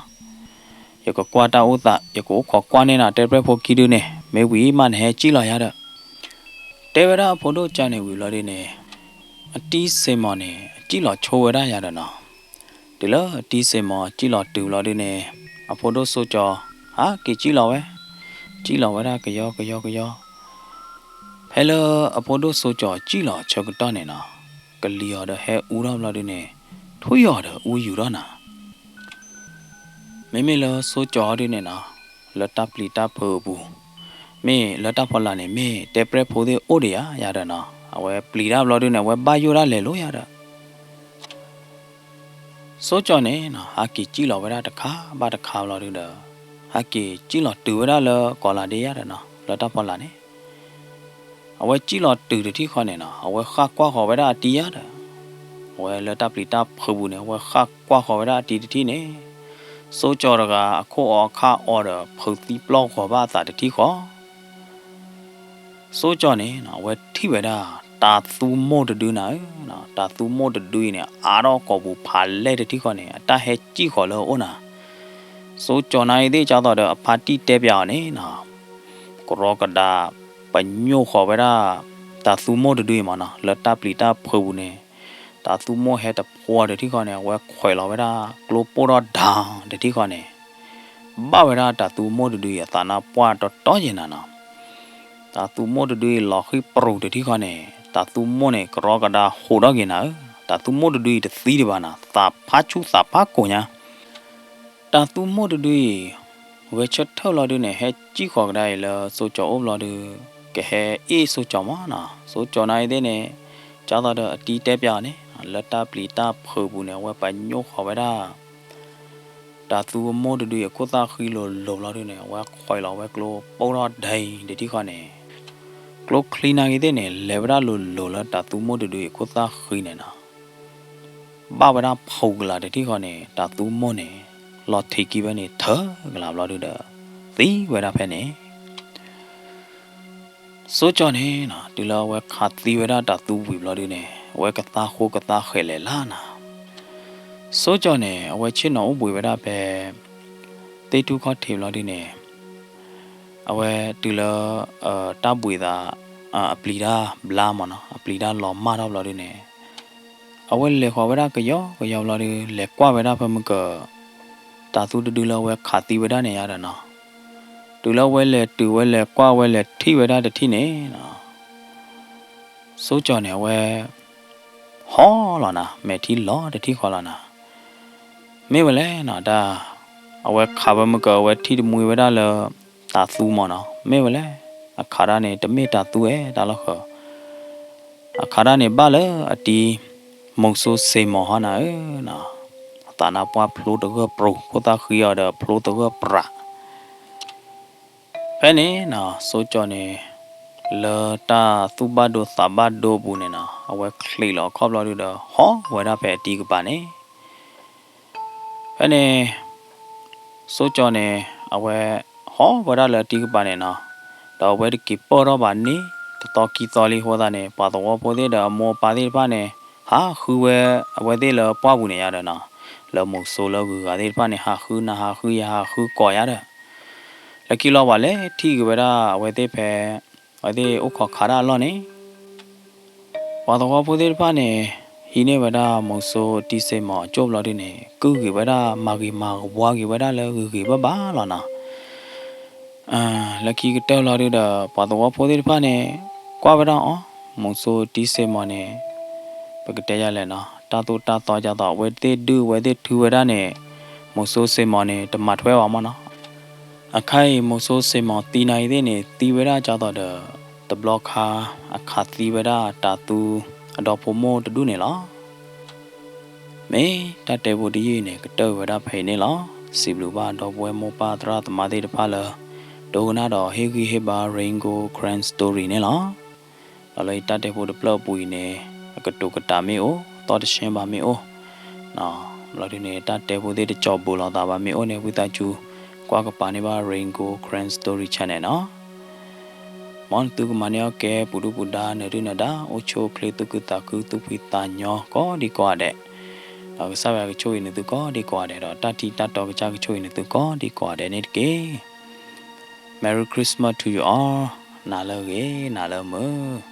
ယကကွၢ်တၢ်အိၣ်သး ယကအိၣ်ခိးကွၢ်န့ၢ်နၤ တဲပြဲၣ်ဖိခံဒုန့ၣ် မ့ၢ်ဝံၤမးနဟဲစံၣ်လီၤယၤဒီး တဲဝဲဒၣ်အဖိဒိၣ်ကၢ်န့ၣ်ဝံၤဘျီဒုန့ၣ် အတံစ့ၢ်မီၢ်န့ၣ် အစံၣ်လီၤဆိဝဲဒၣ်ယၤဒီးနီၤ. တုၤလၢအတံစ့ၢ်မီၢ်စံၣ်လီၤတုၤဘျီဒုန့ၣ် အဖိဒိၣ်စိကၠီၤ ဟးက့ၤစံၣ်လီၤဝဲ, စံၣ်လီၤဝဲဒၣ်ကယီကယီကယီ ဖဲလၢအဖိဒိၣ်စိကၠီၤစံၣ်လီၤဆၢကတီၢ်န့ၣ်နီၤ, ကလံၤအီၤဒီးဟဲအူထီၣ်ဘျီဒုန့ၣ် ထွံၣ်အီၤဒီးအူယူၤထီၣ်နၤ. မ့မ့ၢ်လၢစိကၠီၤဒုန့ၣ်နီၤ, လၢတၢ်ပျံၤတၢ်ဖုးအပူၤ, မ့ၢ်လၢတၢ်ဖီလာ်န့ၣ် မ့ၢ်တဲပြဲၣ်ဖိသ့ၣ်အိၣ်ဒီးယၤယၤဒီးနီၤ, အဝဲပျံၤတၢ်ဘျီဒုန့ၣ် အဝဲဘၣ်ယိၣ်ဒၣ်လဲၤလိၤယၤဒီး စိကၠီၤန့ၣ်နီၤ ဟးက့ၤစံၣ်လီၤဝဲဒၣ်တခါဘၣ်တခါဘျီဒုဒီး ဟးက့ၤစံၣ်လီၤတုၤဝဲဒၣ်လၢကီၤလၤဒ့ယၤဒီးနီၤ, လၢတၢ်ဖီလာ်န့ၣ် အဝဲစံၣ်လီၤတုၤတထံၣ်ဃီန့ၣ်နီၤ အဝဲဃၣ်ကွၢ်ဃီၤဝဲဒၣ်အတံၤယၤဒီး အဝဲလၢတၢ်ပျံၤတၢ်ဖုးပူၤန့ၣ် အဝဲဃၣ်ကွၢ်ဃီၤဝဲဒၣ်အတံၤတထံၣ်န့ၣ် စိကၠီၤတဂၤအခိၣ်အီအခၣ်အီဒီး ဖုးသံပျီၢ်ဃီၤဘၣ်အသးတထံၣ်ဃီ စိကၠီၤန့ၣ်နီၤ အဝဲထံၣ်ဝဲဒၣ် တၤသူမိၢ်တဒုနၤဧၢ, တၤသူမိၢ်တဒုအံၤန့ၣ် အါထီၣ်ကိာ်ပူၤဖးလဲၢ်တထံၣ်ဃီန့ၣ် အတၢ်ဟဲစံၣ်ဃီၤလၢအအိၣ်နၤ. စိကၠီၤနၤအံၤသ့ၣ်ကၠီသီၣ်ဒီးအဖါတံၢ်တဲပၠးအီၤန့ၣ်နီၤ ကရီကဒါ ပညိၣ်ဃီၤဝဲဒၣ် တၤသူမိၢ်တဒုအံၤမးနီၤ လၢတၢ်ပျံၤတၢ်ဖုးပူၤန့ၣ် တၤသူမိၢ်ဟဲတဖှီတထံၣ်ဃီန့ၣ် အဝဲခွဲးလီၤဝဲဒၣ် ကျိပိၢ်ထီၣ်ဒၣ်တထံၣ်ဃီန့ၣ် ဘၣ်ဝဲဒၣ်တၤသူမိၢ်တဒုအံၤအသးနါပှၢ်တီတီယဲၢ်နၤနီၤ. တၤသူမိၢ်တဒုအံၤလီၤဃံၣ်ပရူၤတထံၣ်ဃီန့ၣ် တၤသူမိၢ်န့ၣ် ကရီကဒါဟူးထီၣ်က့ၤနၤဧၢ, တၤသူမိၢ်တဒုအံၤတသံဒံးဘၣ်နၤ သးဖးဆူၣ်သးဖးကိာ်ညါ တၤသူမိၢ်တဒုအံၤ ဂဲၤဆၢထၢၣ်ဘျီဒုန့ၣ် ဟဲစံၣ်ဃီၤကဒါအံၤလၢစိကၠီၤအိၣ်ဘျီဒု ကဟဲအ့ၣ်စိကၠီၤမးနီၤ. စိကၠီၤနၤအံၤသ့ၣ်န့ၣ် ကၠီသီၣ်ဒီးအတံၢ်တဲပၠးအီၤန့ၣ် လၢတၢ်ပျံၤတၢ်ဖုးပူၤန့ၣ် အဝဲပညိၣ်ဃီၤဝဲဒၣ် တၤသူမိၢ်တဒုအံၤအခိၣ်သၣ်ဃံလိၤလိၤဘျီဒုန့ၣ် အဝဲခွဲးလီၤဝဲကျိပိၢ်ထီၣ်ဒၣ်တထံၣ်ဃီန့ၣ် ကျိချံနၤဂ့ၤသ့ၣ်န့ၣ် လဲၤဝဲဒၣ်လိၤလိၤလၢတၤသူမိၢ်တဒုအံၤအခိၣ်သၣ်ဃံန့ၣ်နီၤ. ဘၣ်ဝဲဒၣ်ဖုးကလာ်တထံၣ်ဃီန့ၣ် တၤသူမိၢ်န့ၣ် လီၤထံးကံဝဲန့ၣ် ထၢကလာ်ဘျီဒုဒီး သံဝဲဒၣ်ဖဲန့ၣ် စိကၠီၤန့ၣ်နီၤ တုၤလၢအဝဲခးသံဝဲဒၣ်တၤသူဝံၤဘျီဒုန့ၣ် အဝဲကသါဃိကသါဃဲးလဲၤလၢ်နၤ. စိကၠီၤန့ၣ် အဝဲဆ့ၣ်နီၤအိၣ်ဘှံးဝဲဒၣ်ဖဲ သ့ၣ်ထူၣ်ခီၣ်ထံးဘျီဒုန့ၣ် အဝဲတုၤလၢ တၢ်ဘှံးသး အပျံၤတၢ်ဘျါမးနီၤ အပျံၤတၢ်လီၤမၢ်ထီၣ်ဘျီဒုန့ၣ် အဝဲလဲၤဃီၤဝဲဒၣ်ကယီကယီဘျီဒု လဲၤကွၢ်ဝဲဒၣ်ဖဲမုၢ်က တၤသူတဒုလၢအဝဲခးသံဝဲဒၣ်န့ၣ်ယါဒီးနီၤ. တုၤလၢအဝဲလဲၤတုၤဝဲလဲၤကွၢ်ဝဲလဲၤထံၣ်ဝဲဒၣ်တထံၣ်န့ၣ်နီၤ စိကၠီၤန့ၣ် အဝဲ ဟီၣ်လီၤနၤ, မဲာ်ထံလီၤတထံၣ်ဃီလီၤနၤ, မ့ၢ်ဝဲလဲၣ်နီၤ တၢ် အဝဲခးဝဲမ့ၢ်က အဝဲထံၣ်တမှံဝဲဒၣ်လၢ တၤသူမၢ်နီၤ, မ့ၢ်ဝဲလဲၣ်, အခးတၢ်န့ၣ် တမ့ၢ်တၤသူဧဲ တၢ်လီၢ်ဃၢၤ, အခးတၢ်န့ၣ်ဘၣ်လၢအတံၤ မိၤစိစ့မီၤဟီနၤဧၢနီၤ, အသးနါပှၢ်ဖျိတဂၢၢ်ပြူၤ ခိၣ်သၣ်ဃံအီၤဒီးဖျိတဂၢၢ်ပြး ဖဲန့ၣ်နီၤ စိကၠီၤန့ၣ် လၢတၢ်သူၣ်ဘၣ်ဒိသးဘၣ်ဒိအပူၤန့ၣ်နီၤ အဝဲချံးလီၤအခီၣ်ဘျီဒုဒီး ဟီၣ်ဝဲဒၣ်ဖဲအတံၤကပၤန့ၣ်, ဖဲန့ၣ် စိကၠီၤန့ၣ် အဝဲ ဟီၣ်ဝဲဒၣ်လၢအတံၤကပၤန့ၣ်နီၤ, ဒီးအဝဲတက့ၤပၢၢ်ထီၣ်ဘၣ်န့ၣ် တသီခံသီလံအဃိသတးန့ၣ် ပှၤသဝီဖိသ့ၣ်ဒီးအမိၢ်အပၢ်သ့ၣ်တဖၣ်န့ၣ် ဟးဃုဝဲ အဝဲသ့ၣ်လၢပှၢ်ပူၤန့ၣ်ယါဒီးနီၤ, လၢမိၤစိလၢဂုၤဂၤသ့ၣ်တဖၣ်န့ၣ် ဟးဃုနၤဟးဃုယၤဟးဃုကိးယါဒီး လၢခံလီၤပှၤလဲၤထံၣ်က့ၤဝဲဒၣ်အဝဲသ့ၣ်ဖဲ အဝဲသ့ၣ်အိၣ်ခိးခးတၢ်အလီၢ်န့ၣ် ပှၤသဝီဖိသ့ၣ်တဖၣ်န့ၣ် ဟံးန့ၢ်ဝဲဒၣ်မိၤစိတံၤစ့မီၤအကၠိၣ်ဘျီဒုန့ၣ် ကုၢ်ဂ့ၤဝဲဒၣ် မၤဂ့ၤမၤဝါဂ့ၤဝဲဒၣ်လၢဂ့ၤဂ့ၤဘၣ်ဘၣ်လီၤနီၤ. လၢခံကတၢၢ်လီၤဒုဒီး ပှၤသဝီဖိသ့ၣ်တဖၣ်န့ၣ် ကွၢ်ဝဲဒၣ်အီၤ မိၤစိတံၤစ့မီၤန့ၣ် ပကတဲယၤလဲၣ်နီၤ တၢ်သိၣ်တၢ်သီဒ်သိး အဝဲသ့ၣ်ဒုးအဝဲသ့ၣ်ထုဝဲဒၣ်န့ၣ် မိၤစိစ့မီၤန့ၣ် တမၤထွဲဘၣ်မၢ်နီၤ. အခါအံၤ မိၤစိစ့မီၤသံနၤအံၤသ့ၣ်န့ၣ် သံဝဲဒၣ်ဒ်သိးဒီး တဘျီခါ အခးသံဝဲဒၣ်တၤသူ အဒီဖိမိၢ်တဒူၣ်န့ၣ်လီၤ. မ့ၢ်တၢ်တဲဖိတယုၢ်အံၤန့ၣ် ကတၢၢ်ဝဲဒၣ်ဖဲအံၤန့ၣ်လီၤ. စံးဘျုးဘၣ်ဒီပုၢ်ဝဲၢ်မိၢ်ပၢ်သရၣ်သမါသ့ၣ်တဖၣ်လၢ ဒိကနၣ်ဒီးဟ့ၣ်ဂံၢ်ဟ့ၣ်ဘါ Rain Gold Karen Story န့ၣ်လီၤ. ဒီးလၢယတၢ်တဲဖိတဖျၢၣ်အပူၤအံၤန့ၣ် အကတိၤကတၢၢ်မ့ၢ်အိၣ် သီတဆှဲဘၣ်မ့ၢ်အိၣ် ဘျီဒုန့ၣ် တၢ်တဲဖိသ့ၣ်တကၠီၤဘူးလိာ်သးဘၣ်မ့ၢ်အိၣ်န့ၣ် ဝံသးစူၤ ကွၢ်ကပၤန့ၢ်ဘၣ် Rain Gold Karen Story Channel နီၤ. မ်နသုကမၤန့ၢ်အီၣ်ကဲ ပူၤဒုၣ်ပူၤဒါ နၢၤဒုၣ်နၢၤဒါ အိၣ်ဆူၣ်အိၣ်ချ့ သူၣ်ခုသးခု သူၣ်ဖှံသးညီ ကိးဒံကိးဂၤဒဲး, ဒီးကစၢ်ယွၤကဆိၣ်ဂ့ၤနသုကိးဒံကိးဂၤဒဲး ဒီးတၢ်ထံတၢ်တီကစၢ်ကဆိၣ်ဂ့ၤနသုကိးဒံကိးဂၤဒဲးန့ၣ်တက့ၢ်. Merry Christmas to you all. နၤလၢအဂ့ၤ နၤလၢမုာ်.